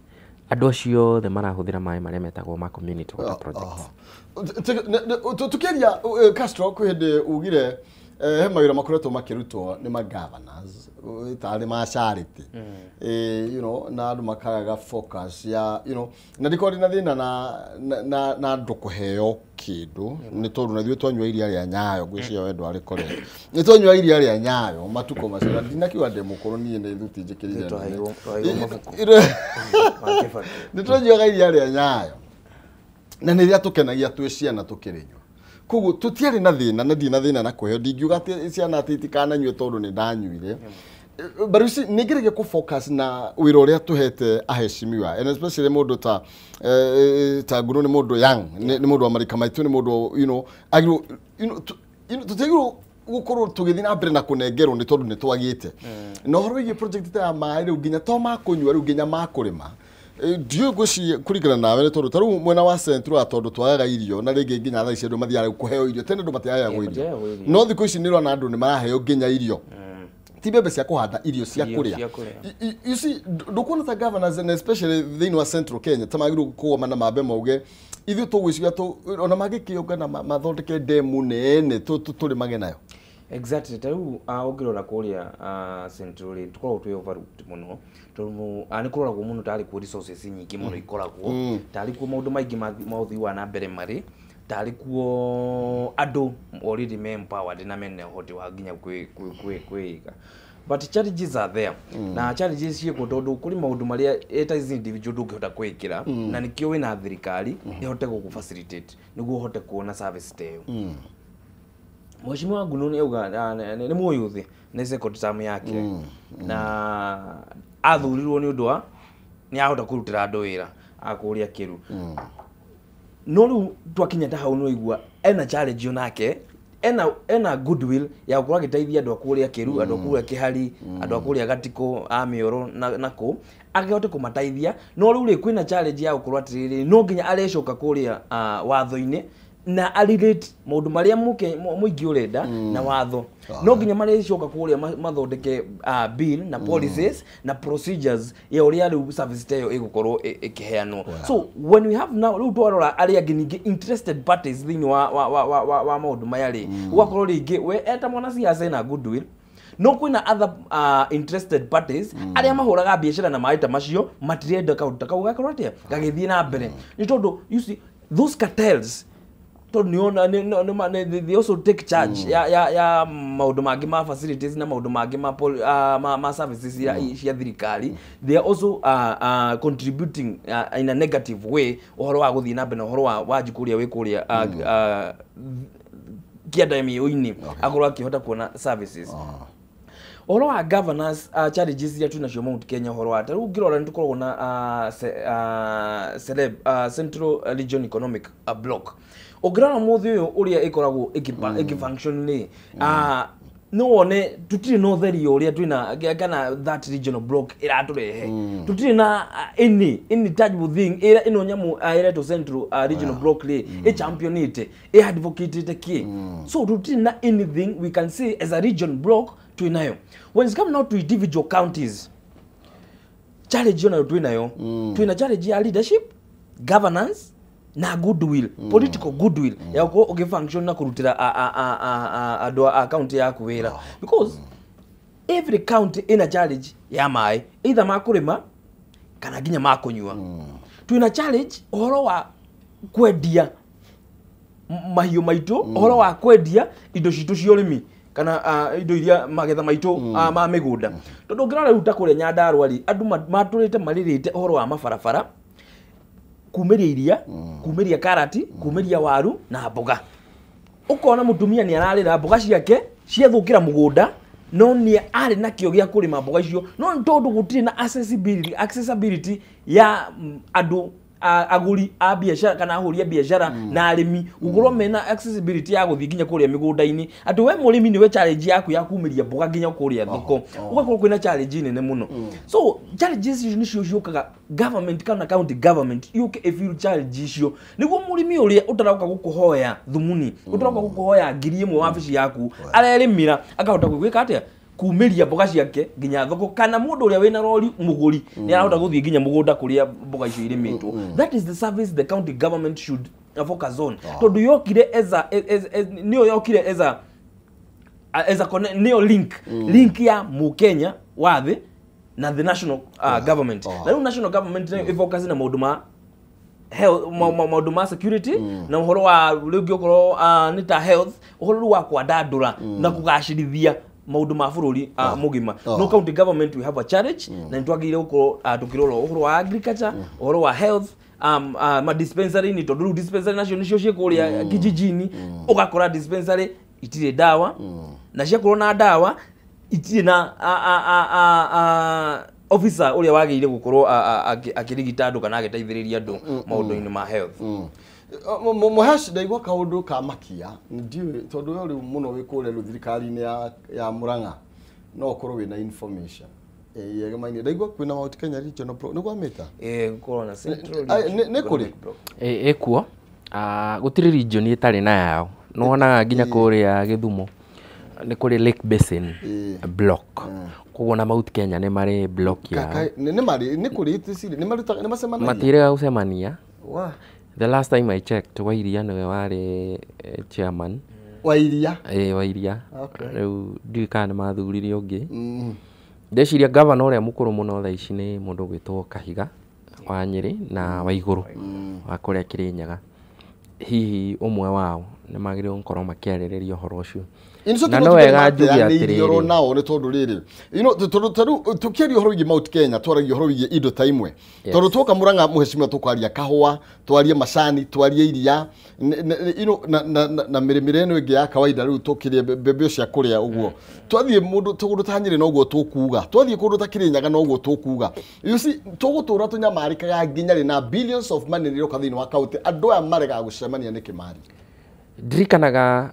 Andũ acio othe marahũthĩra maĩ marĩa metagwo ma community water projects. Tukiaria Castro kwĩ hĩndĩ ugire he mawĩra makoretwo makĩrutwo nĩ ma governors tarĩ ma charity, you know, na andũ makagaga focus ya, you know, na ndikorwo ndĩna thĩna na andũ kũheo kĩndũ nĩ tondũ na ithuĩ twanyua iria rĩa Nyayo, ngwĩciria we ndwarĩkoretwo, nĩ twanyua iria rĩa Nyayo matukũ macio, na ndinakiuga ndĩ mũkũrũ niĩ nĩ thuti njĩkĩrire, nĩ twanyuaga iria rĩa Nyayo na nĩ rĩa tũkenagia twĩ ciana tũkĩrĩnyua. Koguo tũtiarĩ na thĩna na ndirĩ na thĩna na kũheo, ndingiuga atĩ ciana atĩ itikananyue tondũ nĩ ndanyuire. But you see, nĩ ngeragia kũ focus na wĩra ũrĩa tũhete aheshimiwa, and especially mũndũ ta ta Nguru nĩ mũndũ young, nĩ mũndũ wa marika maitũ, nĩ mũndũ, you know, agĩrĩirwo, you know, tũtiagĩrĩirwo gũkorwo tũgĩthiĩ na mbere na kũnengerwo nĩ tondũ nĩ twagĩte. Na ũhoro wĩgiĩ project ta ya maĩ rĩu nginya to ma kũnyua rĩu nginya ma kũrĩma, ndiũĩ ngwĩciria kũringana nawe nĩ tondũ ta rĩu mwena wa Central tondũ twagaga irio na rĩngĩ nginya thaa ici andũ mathiaga kũheo irio, tene andũ matiaheagwo irio, no thikũ ici nĩ ũrona andũ nĩ maraheo nginya irio, ti mbembe cia kũhanda, irio cia kũrĩa. You see, ndũkuona ta governors and especially thĩinĩ wa Central Kenya ta magĩrĩirwo kũgoma na mambe mauge ithuĩ tũgwĩciria ona mangĩkĩũngana mathondeke ndemu nene tũrĩmage nayo. Exactly, ta rĩu ũngĩrora kũrĩa Central rĩ, tũkoragwo twĩ overlooked mũno tondũ nĩ kũroragwo mũno tarĩ kuo resources nyingĩ mũno ikoragwo, tarĩ kuo maũndũ maingĩ ma ũthii wa na mbere marĩ, tarĩ kuo andũ already me empowered na mena ũhoti wa nginya kwĩiga. But challenges are there. Na challenges ciĩkuo tondũ kũrĩ maũndũ marĩa ta as individual ndũngĩhota kwĩĩkĩra, na nĩkĩo wĩna thirikari ĩhote gũkũ facilitate nĩguo ũhote kuona service ta ĩyo. Mheshimiwa Ngunu nĩ auga nĩ mũyuthi, nĩ second term yake, na athurirwo nĩ ũndũ wa nĩ ahota kũrutĩra andũ wĩra akũrĩa Kĩru. No rĩu twakinya ta hau nĩ waigua ena challenge onake, ena goodwill ya gũkorwo agĩteithia andũ a kũrĩa Kĩru, andũ a kũrĩa Kĩhari, andũ a kũrĩa Gatikũ, a Mĩoro na kũ, akĩhote kũmateithia. No rĩu rĩ kwĩna challenge ya gũkorwo atĩrĩrĩ, no nginya arecoka kũrĩa watho-inĩ na arelate maũndũ marĩa mũingĩ ũrenda na watho. No nginya marĩcoka kũrĩa mathondeke bill na policies na procedures ya ũrĩa rĩu service ta ĩyo ĩgũkorwo ĩkĩheanwo. So when we have now rĩu twarora arĩa angĩ ningĩ interested parties thĩinĩ wa maũndũ maya rĩ, ũgakorwo rĩngĩ we eta mwanasiasa ena goodwill, no kwĩna other interested parties arĩa mahũraga biacara na maĩ ta macio matirenda kaũndũ ta kau gakorwo atĩa gagĩthiĩ na mbere. Nĩ tondũ you see those cartels they also take charge ya maũndũ mangĩ ma facilities na maũndũ mangĩ ma services cia thirikari. They are also contributing in a negative way ũhoro wa gũthiĩ na mbere na ũhoro wa Wanjikũ ũrĩa wĩ kũrĩa kĩanda mĩũinĩ akorwo akĩhota kuona services. Ũhoro wa governance challenges iria twĩnacio Mount Kenya, ũhoro wa ta rĩu ũngĩrora nĩ tũkoragwo na Central Region Economic Block. Ũngĩrora mũthĩ ũyũ ũrĩa ĩkoragwo ĩkĩ function rĩ, No wone tutire na ũtheri ũrĩa twĩna kana that regional block ĩratũrehe. Tutire na any tangible thing ĩrĩa ĩno nyamũ ĩretwo central regional block rĩ ĩ championate ĩ advocate kĩ. So tutire na anything we can say as a region block twĩnayo. When it's come now to individual counties, challenge yonayo twĩnayo. Twĩna challenge ya leadership, governance na goodwill, political goodwill ya gũkorwo ũgĩfunction na kũrutĩra andũ a county yaku wĩra, because every county ĩna challenge ya maĩ, either ma kũrĩma kana nginya ma kũnyua. Twĩna challenge ũhoro wa kwendia mahiũ maitũ, ũhoro wa kwendia indo citũ cia ũrĩmi kana indo iria magetha maitũ ma mĩgũnda, tondũ ũngĩrora rĩu ta kũrĩa Nyandarũa rĩ, andũ matũrĩte marĩrĩte ũhoro wa mabarabara, kumĩria iria, kumĩria karati, kumĩria waru na mboga. Ũkona mũtumia nĩ ararĩra mboga ciake ciathũkĩra mũgũnda, no nĩ arĩ na kĩo gĩa kũrĩma mboga icio, no nĩ tondũ gũtirĩ na accessibility ya andũ agũri a biacara kana ahũri a biacara na arĩmi gũkorwo mena accessibility ya gũthiĩ nginya kũrĩa mĩgũnda-inĩ, atĩ we mũrĩmi nĩwe challenge yaku ya kumĩria mboga nginya kũrĩa thoko, ũgakorwo kwĩna challenge nene mũno. So challenges icio nĩcio ciũkaga government kana county government yũke ĩfill challenge icio, nĩguo mũrĩmi ũrĩa ũtaroka gũkũhoya thumuni, ũtaroka gũkũhoya 1000 wabici yaku, arerĩmĩra akahota gwĩka atĩa kumĩria mboga ciake nginya thoko, kana mũndũ ũrĩa wĩna rori mũgũri nĩ arahota gũthiĩ nginya mũgũnda kũrĩa mboga icio irĩmĩtwo. That is the service the county government should focus on, tondũ yokire as a nĩyo yokire as a nĩyo link ya mũkenya wa thĩ na the national government. Na rĩu national government nayo ĩfocus na maũndũ ma health, maũndũ ma security na ũhoro wa rĩngĩ ũkorwo nĩ ta health, ũhoro rĩu wa kwandandũra na kũgacĩrithia maũndũ ma bũrũri mũgima. No county government, we have a challenge, na nĩ twagĩrĩire gũkorwo tũkĩrora ũhoro wa agriculture, ũhoro wa health, ma dispensary ni tondũ rĩu dispensary nacio nĩcio ciĩ kũrĩa kijijini. Ũgakora dispensary itirĩ ndawa, na ciakorwo na ndawa itirĩ na officer ũrĩa wagĩrĩire gũkorwo akĩrigita andũ kana agĩteithĩrĩria andũ maũndũ-inĩ ma health. Mũhesh, ndaigua kaũndũ ka makia ndiũĩ tondũ we rĩu mũno wĩ kũrĩa rĩu thirikari-inĩ ya Murang'a, no ũkorwo wĩna information yegemaine. Ndaigua kwĩna Mount Kenya Regional Block, nĩguo amĩta? Gũkorwo na Central Nĩ kũrĩ? Block. Ĩkuo. Gũtirĩ region ĩtarĩ na yao. Nĩwonaga nginya kũrĩa Gĩthumo nĩ kũrĩ Lake Basin block, koguo na Mount Kenya nĩ marĩ block yao. Nĩ marĩ nĩ kũrĩ ticiri nĩ marutaga nĩ macemanagia? Matirĩga gũcemania. Wa The last time I checked, Wairia nĩwe warĩ chairman. Wa iria? Ĩ, Wairia. Rĩu ndiũĩ kana nĩ mathurire ũngĩ. Ndeciria gavana ũrĩa mũkũrũ mũno thaa ici nĩ mũndũ ũgwĩtwo Kahiga wa Nyĩrĩ na Waigũrũ wa kũrĩa Kĩrĩnyaga. Hihi ũmwe wao nĩ magĩrĩirwo gũkorwo makĩarĩrĩria ũhoro ũcio. Na no wega njuge atĩrĩrĩ atĩrĩrĩ, nao nĩ tondũ rĩrĩ, tondũ ta rĩu tũkĩaria ũhoro wĩgiĩ Mount Kenya, twaragia ũhoro wĩgiĩ indo ta imwe, tondũ twoka Murang'a, mũhecimiwa, tũkwaria kahũa, twarie macani, twarie iria, na mĩrĩmĩre ĩno ĩngĩ ya kawaida. Rĩu tũkĩrĩe mbembe cia kũrĩa ũguo, twathiĩ mũndũ kũndũ ta Nyĩrĩ noguo tũkuga, twathiĩ kũndũ ta Kĩrĩnyaga noguo tũkuga. You see, tũgũtũra tũnyamarĩkaga nginya rĩ na billions of money nĩroka thĩinĩ wa kaunti, andũ aya maregaga gũcemania nĩkĩ mari? Ndirikanaga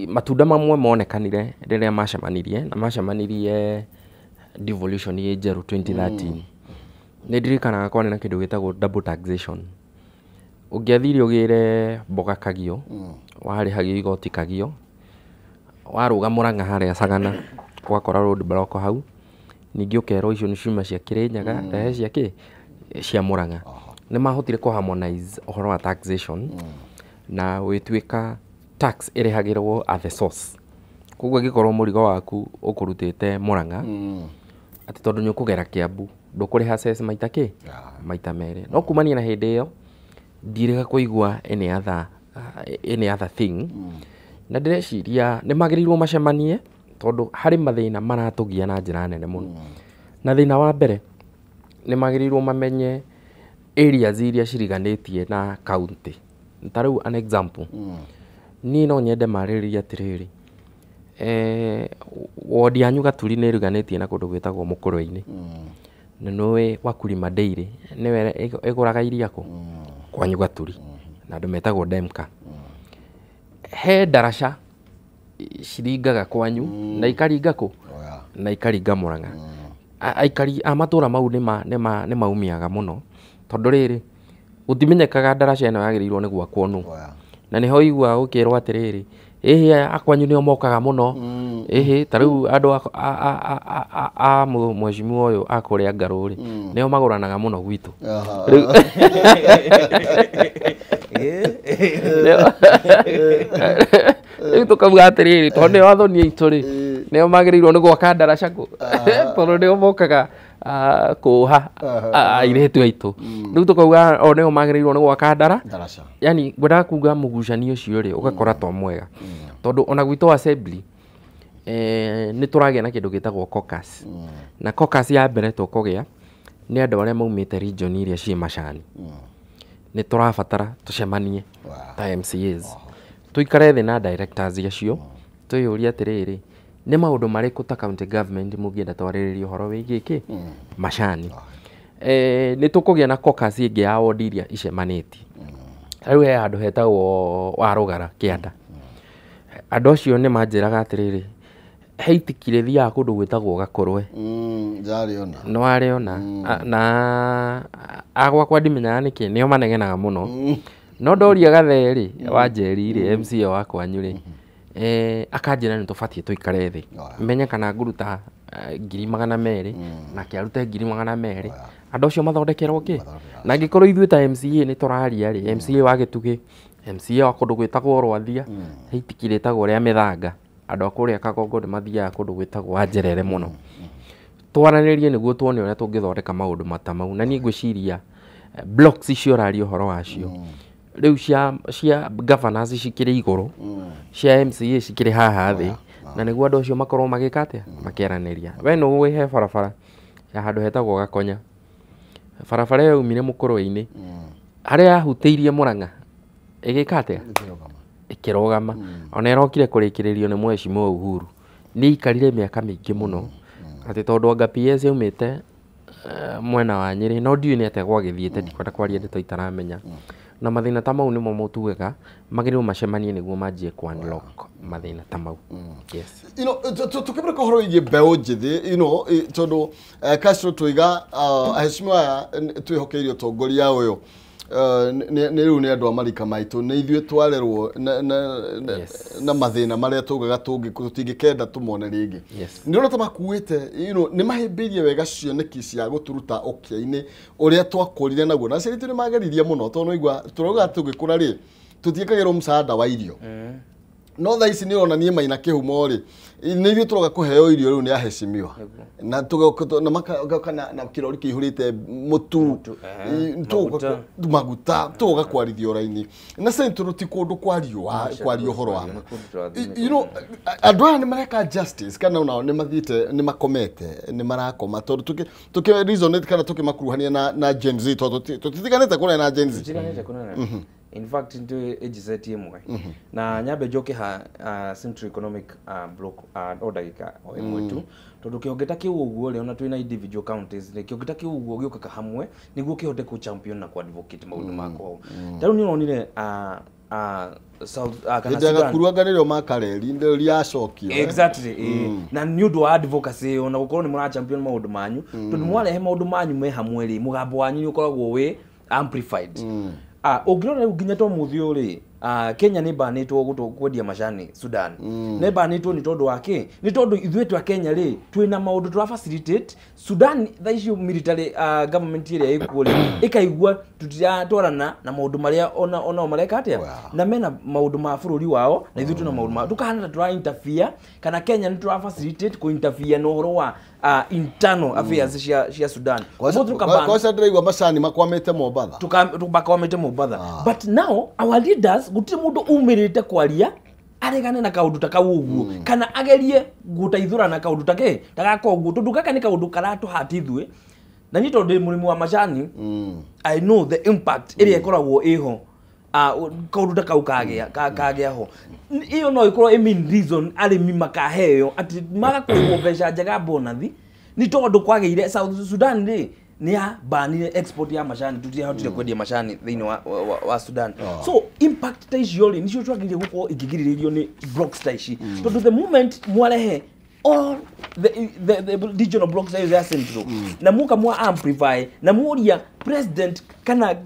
matunda mamwe monekanire rĩrĩa macemanirie na macemanirie devolution ĩ njerũ 2013. Nĩ ndirikanaga kwarĩ na kĩndũ gĩtagwo double taxation. Ũngĩathire ũgĩre mboga Kagio, warĩhagio igoti Kagio, warũga Mũrang'a harĩa Sagana ũgakora road block hau, ningĩ ũkerwo icio nĩ ciuma cia Kĩrĩnyaga, rehe cia kĩ cia Mũrang'a. Nĩ mahotire kũ harmonize ũhoro wa taxation na gwĩtuĩka tax ĩrĩhagĩrwo at the source. Koguo angĩkorwo mũrigo waku ũkũrutĩte Mũrang'a, atĩ tondũ nĩ ũkũgera Kĩambu ndũkũrĩha cess maita kĩ maita merĩ. No kumania na hĩndĩ ĩyo ndirĩga kũigua any other thing. Na ndĩreciria nĩ magĩrĩirwo macemanie tondũ harĩ mathĩna maratũgia na njĩra nene mũno. Na thĩna wa mbere, nĩ magĩrĩirwo mamenye areas iria ciriganĩtie na county. Ta rĩu an example, niĩ no nyende marĩrĩrie atĩrĩrĩ, wodi yanyu Gaturi nĩ ĩriganĩtie na kũndũ gwĩtagwo Mũkũrwe-inĩ, na nĩũĩ Wakulima Dairy nĩwe ĩgũraga iria kũ kwanyu Gaturi, na andũ metagwo Demka. He ndaraca Ciringaga kwanyu na ikaringa kũ na ikaringa Murang'a. Aikari a matũra mau nĩ maumiaga mũno tondũ rĩrĩ gũtimenyekaga ndaraca ĩno yagĩrĩirwo nĩ gwakwo nũ. Na nĩho iguaga gũkĩrwo atĩrĩrĩ ĩhĩ akwanyu nĩo mokaga mũno ĩhĩ ta rĩu andũ a mheshimiwa ũyũ a kũrĩa Ngarũ rĩ nĩo magũranaga mũno gwitũ. Rĩu tũkauga atĩrĩrĩ tondũ nĩo athoni aitũ rĩ nĩo magĩrĩirwo nĩ gwaka ndaraca kũ tondũ nĩo mokaga kũha airĩtu aitũ. Rĩu tũkauga o nĩo magĩrĩirwo nĩ gwaka ndaraca. Yani ngwendaga kuga mũgucanio ũcio rĩ ũgakora to mwega tondũ ona gwitũ assembly nĩ tũragĩa na kĩndũ gĩtagwo caucus. Na caucus ya mbere tũkũgĩa nĩ andũ arĩa maumĩte region iria ciĩ macani. Nĩ tũrabatara tũcemanie ta MCAs tũikare thĩ na directors acio twĩyũrie atĩrĩrĩ nĩ maũndũ marĩkũ ta county government mũngĩenda twarĩrĩrie ũhoro wĩgiĩ kĩ macani. Nĩ tũkũgĩa na caucus ĩngĩ ya ward iria icemanĩtie. Rĩu he handũ hetagwo Warũgara kĩanda. Andũ acio nĩ manjĩraga atĩrĩrĩ he itiki rĩthiaga kũndũ gwĩtagwo Gakũrwe. Nĩ warĩona na agwakwa ndimenyaga nĩkĩ nĩo manegenaga mũno. No ndoria Gathe rĩ wa Njeri rĩ MCA wa kwanyu rĩ akanjĩra nĩ tũbatiĩ tũikare thĩ menye kana ngũruta 200,000 nake arute 200,000 andũ acio mathondekerwo kĩ. Na angĩkorwo ithuĩ ta MCA nĩ tũraria rĩ MCA wa Gĩtugĩ MCA wa kũndũ gwĩtagwo Rwathia he itiki rĩtagwo rĩa Mĩthanga andũ a kũrĩa Kagongo nĩ mathiaga kũndũ gwĩtagwo Wanjerere mũno. Twaranĩrie nĩguo tuone ũrĩa tũngĩthondeka maũndũ ta mau. Na niĩ ngwĩciria blocks icio ũraria ũhoro wacio rĩu cia governors cikĩrĩ igũrũ cia MCA cikĩrĩ haha thĩ na nĩguo andũ acio makorwo magĩka atĩa makĩaranĩria. We nĩ ũĩ he barabara ya handũ hetagwo Gakonya. Barabara ĩyo yaumire Mũkũrwe-inĩ harĩa yahutĩirie Murang'a ĩgĩka atĩa ĩkĩrũgama. Ona ĩrokire kũrĩkĩrĩrio nĩ mheshimiwa Uhuru. Nĩ ikarire mĩaka mĩingĩ mũno atĩ tondũ anga PS yaumĩte mwena wa Nyĩrĩ no ndiũĩ nĩ atĩa gwagĩthiĩte ndikwenda kwaria ndeto itaramenya. Na mathĩna ta mau nĩmo mũtugaga magĩrĩirwo macemanie nĩguo manjie ku unlock mathĩna ta mau. Yes. You know tũkĩmũrĩka ũhoro wĩgiĩ mbeũ njĩthĩ you know tondũ Castro tũiga aheshimiwa aya twĩhokeire ũtongoria ũyũ nĩ rĩu nĩ andũ a marika maitũ nĩ ithuĩ twarerwo na mathĩna marĩa tugaga tũtingĩkenda tũmone rĩngĩ. Nĩ ũrona ta makuĩte you know nĩ mahĩmbĩirie wega cioneki cia gũtũruta ũkĩa-inĩ ũrĩa twakũrire naguo na aciari aitũ nĩ mageririe mũno tondũ nĩwaigua tũrauga tũgĩkũra rĩ tũtiĩkagĩrwo msaada wa irio. No thaa ici nĩ ũrona niĩ Maina Kĩhumo rĩ nĩ ithuĩ tũroka kũheo irio rĩu nĩ aheshimiwa na tũgoka magoka na kĩrori kĩihũrĩte mũtu maguta tũgoka kwarithio raini na Central ti kũndũ kwario ũhoro wa ma. You know andũ aya nĩ mareka justice kana onao nĩ mathiĩte nĩ makomete nĩ marakoma tondũ tũkĩ resonate kana tũkĩmakuruhania na Gen Z tondũ tũtitiganĩte kũraya na Gen Z. Tũtiganĩte kũraya. In fact into age set ĩmwe na nyambe njoke ha Central Economic Block o ndagĩka o ĩmwe tu tondũ kĩhonge ta kĩu ũguo rĩ ona twĩna individual counties rĩ kĩhonge ta kĩu ũguo gĩũkaga hamwe nĩguo kĩhote kũ champion na kũ advocate maũndũ ma kwao. Ta rĩu nĩ ũronire South kana Sudan Gakuruanga nĩrĩo makareri nĩrĩo rĩacokio. Exactly. Na nĩ ũndũ wa advocacy ona gũkorwo nĩ mũra champion maũndũ manyu tondũ mwarehe maũndũ manyu me hamwe rĩ mũgambo wanyu nĩ ũkoragwo wĩ amplified. Ũngĩrora rĩu nginya to mũthĩ ũyũ rĩ Kenya nĩ banĩtwo kwendia macani Sudan. Nĩ banĩtwo nĩ tondũ wa kĩ? Nĩ tondũ ithuĩ twa Kenya rĩ twĩna maũndũ tũra facilitate Sudan thaa icio military government ĩrĩa ĩkuo rĩ ĩkaigua tũtiratwarana na maũndũ marĩa onao mareka atĩa na mena maũndũ ma bũrũri wao na ithuĩ twĩna maũndũ ma tũkahana ta tũra interfere kana Kenya nĩ tũra facilitate kũ interfere na ũhoro wa internal affairs cia Sudan. Kwaca ndĩraigua macani makwamĩte Mombatha. Makwamĩte Mombatha. But now our leaders gũtirĩ mũndũ umĩrĩte kwaria aregane na kaũndũ ta kau ũguo kana agerie gũteithũra na kaũndũ ta kĩ ta gaka ũguo tondũ gaka nĩ kaũndũ karatũhata ithuĩ na niĩ tondũ ndĩ mũrĩmi wa macani I know the impact ĩrĩa ĩkoragwo ĩho kaũndũ ta kau kagĩa ho. Ĩyo no ĩkorwo ĩ main reason arĩmi makaheo atĩ maga kũrĩhwo mbeca njega bonathi nĩ tondũ kwagĩire South Sudan rĩ nĩ yabanire export ya macani, tũtirahotire kwendia macani thĩinĩ wa Sudan. So impact ta icio rĩ, nicio twagĩrĩire gũkorwo ikĩgirĩrĩrio nĩ blocks ta ici, tondũ the moment mwarehe all the regional blocks ya Central na muka mwa amplify na muria president kana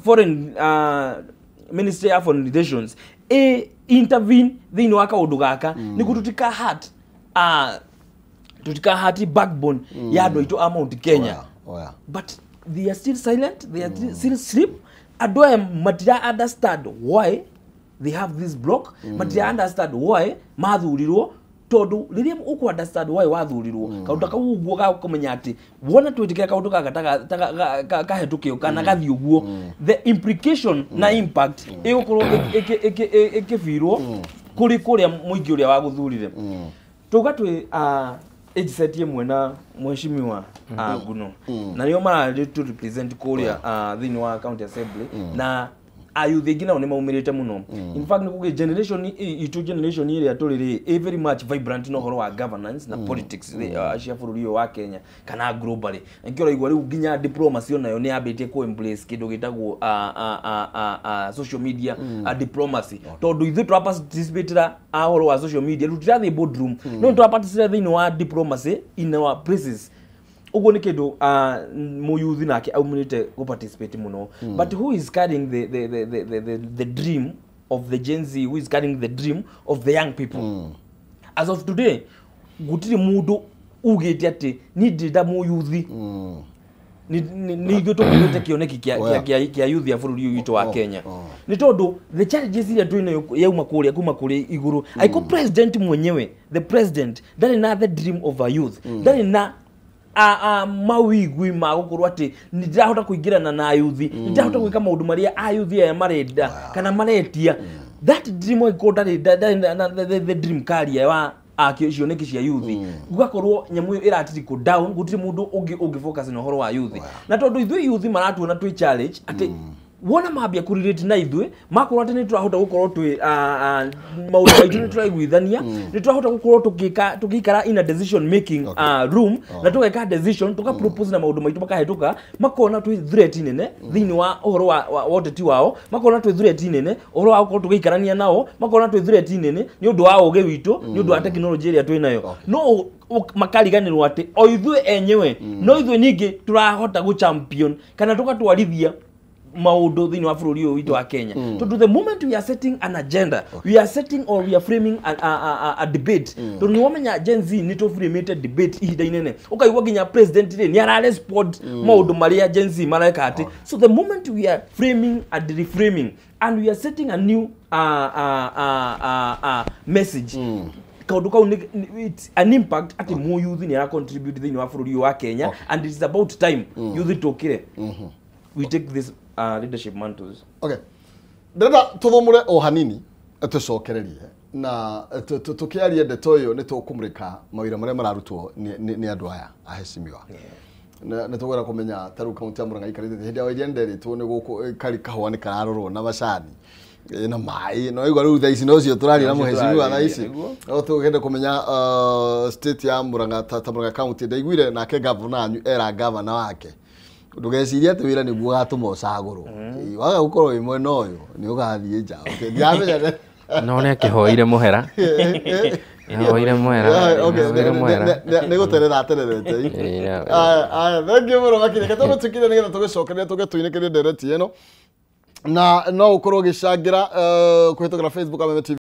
foreign ministry of foreign relations intervene thĩinĩ wa kaũndũ gaka, nĩguo tutika hurt backbone ya andũ aitũ a Mount Kenya. But they are still silent, they are still sleep. Andũ aya matira understand why they have this block, matira understand why mathurirwo, tondu rĩrĩa ũkũ understand why wathurirwo, kaũndũ kau ũguo ga kũmenya atĩ wona twĩtĩkĩra kaũndũ gaka kahetũkio kana gathiĩ ũguo, the implication na impact ĩgũkorwo ĩkĩbirwo kũrĩ kũrĩa mũingĩ ũrĩa wagũthurire. Tuga twĩ age set ĩmwe na mheshimiwa Nguno, na nĩo mararĩ to represent kũrĩa thĩinĩ wa county assembly, na ayuthi aingĩ nao nĩ maumĩrĩte mũno. In fact, nĩ kũgĩ generation itũ, generation ĩrĩa tũrĩ rĩ, ĩ very much vibrant na ũhoro wa governance na politics cia bũrũri ũyũ wa Kenya kana globally. Nĩkĩo ũraigua rĩu nginya diplomacy onayo nĩ yambĩtie kũ embrace kĩndũ gĩtagwo social media diplomacy, tondũ ithuĩ tũraparticipatĩra ũhoro wa social media. Rĩu tũtirathiĩ boardroom, no nĩ tũraparticipate thĩinĩ wa diplomacy in our places. Ũguo nĩ kĩndũ mũyuthi nake aumĩrĩte gũ participate mũno. But who is carrying the dream of the Gen Z? Who is carrying the dream of the young people as of today? Gũtirĩ mũndũ ugĩte atĩ niĩ ndĩrenda mũyuthi nĩ ithuĩ tũkuĩte kĩoneki kĩa youth ya bũrũri ũyũ witũ wa Kenya, nĩ tondũ the challenges iria twĩ nayo yauma kũrĩa kuma kũrĩa igũrũ. Aiko president mwenyewe, the president, ndarĩ na the dream of a youth, ndarĩ na mawigwi ma gũkorwo atĩ nĩ ndĩrahota kũingĩrana na ayuthi, nĩ ndĩrahota gwĩka maũndũ marĩa ayuthi aya marenda kana maretia. That dream angĩkorwo ndarĩ na the dream carrier wa cioneki cia yuthi, gũgakorwo nyamũ ĩyo ĩratirikwo down. Gũtirĩ mũndũ ũngĩ ũngĩ focus na ũhoro wa yuthi, na tondũ ithuĩ yuthi maratuona twĩ challenge, atĩ wona mambia kũrelate na ithuĩ, makorwo atĩ nĩ tũrahota gũkorwo twĩ maũndũ maitũ nĩ tũraiguithania, nĩ tũrahota gũkorwo tũgĩka tũgĩikara in a decision making room na tũgeka decision, tũka propose na maũndũ maitũ makahĩtũka, makona twĩ threat nene thĩinĩ wa ũhoro wa ũteti wao, makona twĩ threat nene ũhoro wa gũkorwo tũgĩikarania nao, makona twĩ threat nene nĩ ũndũ wa ũgĩ witũ, nĩ ũndũ wa tekinoronjĩ ĩrĩa twĩ nayo. No makariganĩrwo atĩ o ithuĩ enyewe no ithuĩ ningĩ tũrahota gũ champion kana tũgatwarithia maũndũ thĩinĩ wa bũrũri ũyũ witũ wa Kenya, tondũ the moment we are setting an agenda, we are setting or we are framing a debate, tondũ nĩ wamenya Gen Z nĩ tũframĩte debate ihinda inene, ũkaigua nginya president rĩ nĩ ararespond maũndũ marĩa Gen Z mareka atĩ. So the moment we are framing and reframing and we are setting a new message, kaũndũ kau it's an impact atĩ mũyuthi nĩ ara contribute thĩinĩ wa bũrũri ũyũ wa Kenya, and it's about time yuthi tũkĩre, we take this leadership mantles. Okay, ndĩrenda tũthomũre o hanini tũcokererie na tũkĩaria ndeto ĩyo. Nĩ tũkũmũrĩka mawĩra marĩa mararutwo nĩ andũ aya ahecimiwa. Nĩ tũkwenda kũmenya ta rĩu kaunti ya Murang'a ikarĩte hĩndĩ ya Wairia nĩnderĩtwo nĩ gũkũ kari kahũa nĩ kararorwo na macani na maĩ, no igua rĩu thaa ici nocio tũraria na Nocio mũhecimiwa thaa tũrarĩrĩria, ici. nĩguo. No tũkende kũmenya state ya Murang'a ta Murang'a county. Ndaiguire nake gavana anyu era gavana wake, ndũgecirie atĩ wĩra nĩguo ũgatũma ũcagũrwo. Waga gũkorwo wĩ mwena ũyũ nĩ ũgathiĩ nja. Okay, ndiramenya. No nĩ akĩhoire mũhera. Ahoire mũhera. Okay, Ahoire mũhera. nĩ gũterera atererete. Ĩĩ. Aya, thank you mũno makĩria. Reke tũgũtuĩkire nĩgetha tũgĩcokeria tũge tũinĩkĩrie ndereti ĩno, na no ũkorwo ũgĩcangĩra kũhĩtũkĩra Facebook Ameme TV.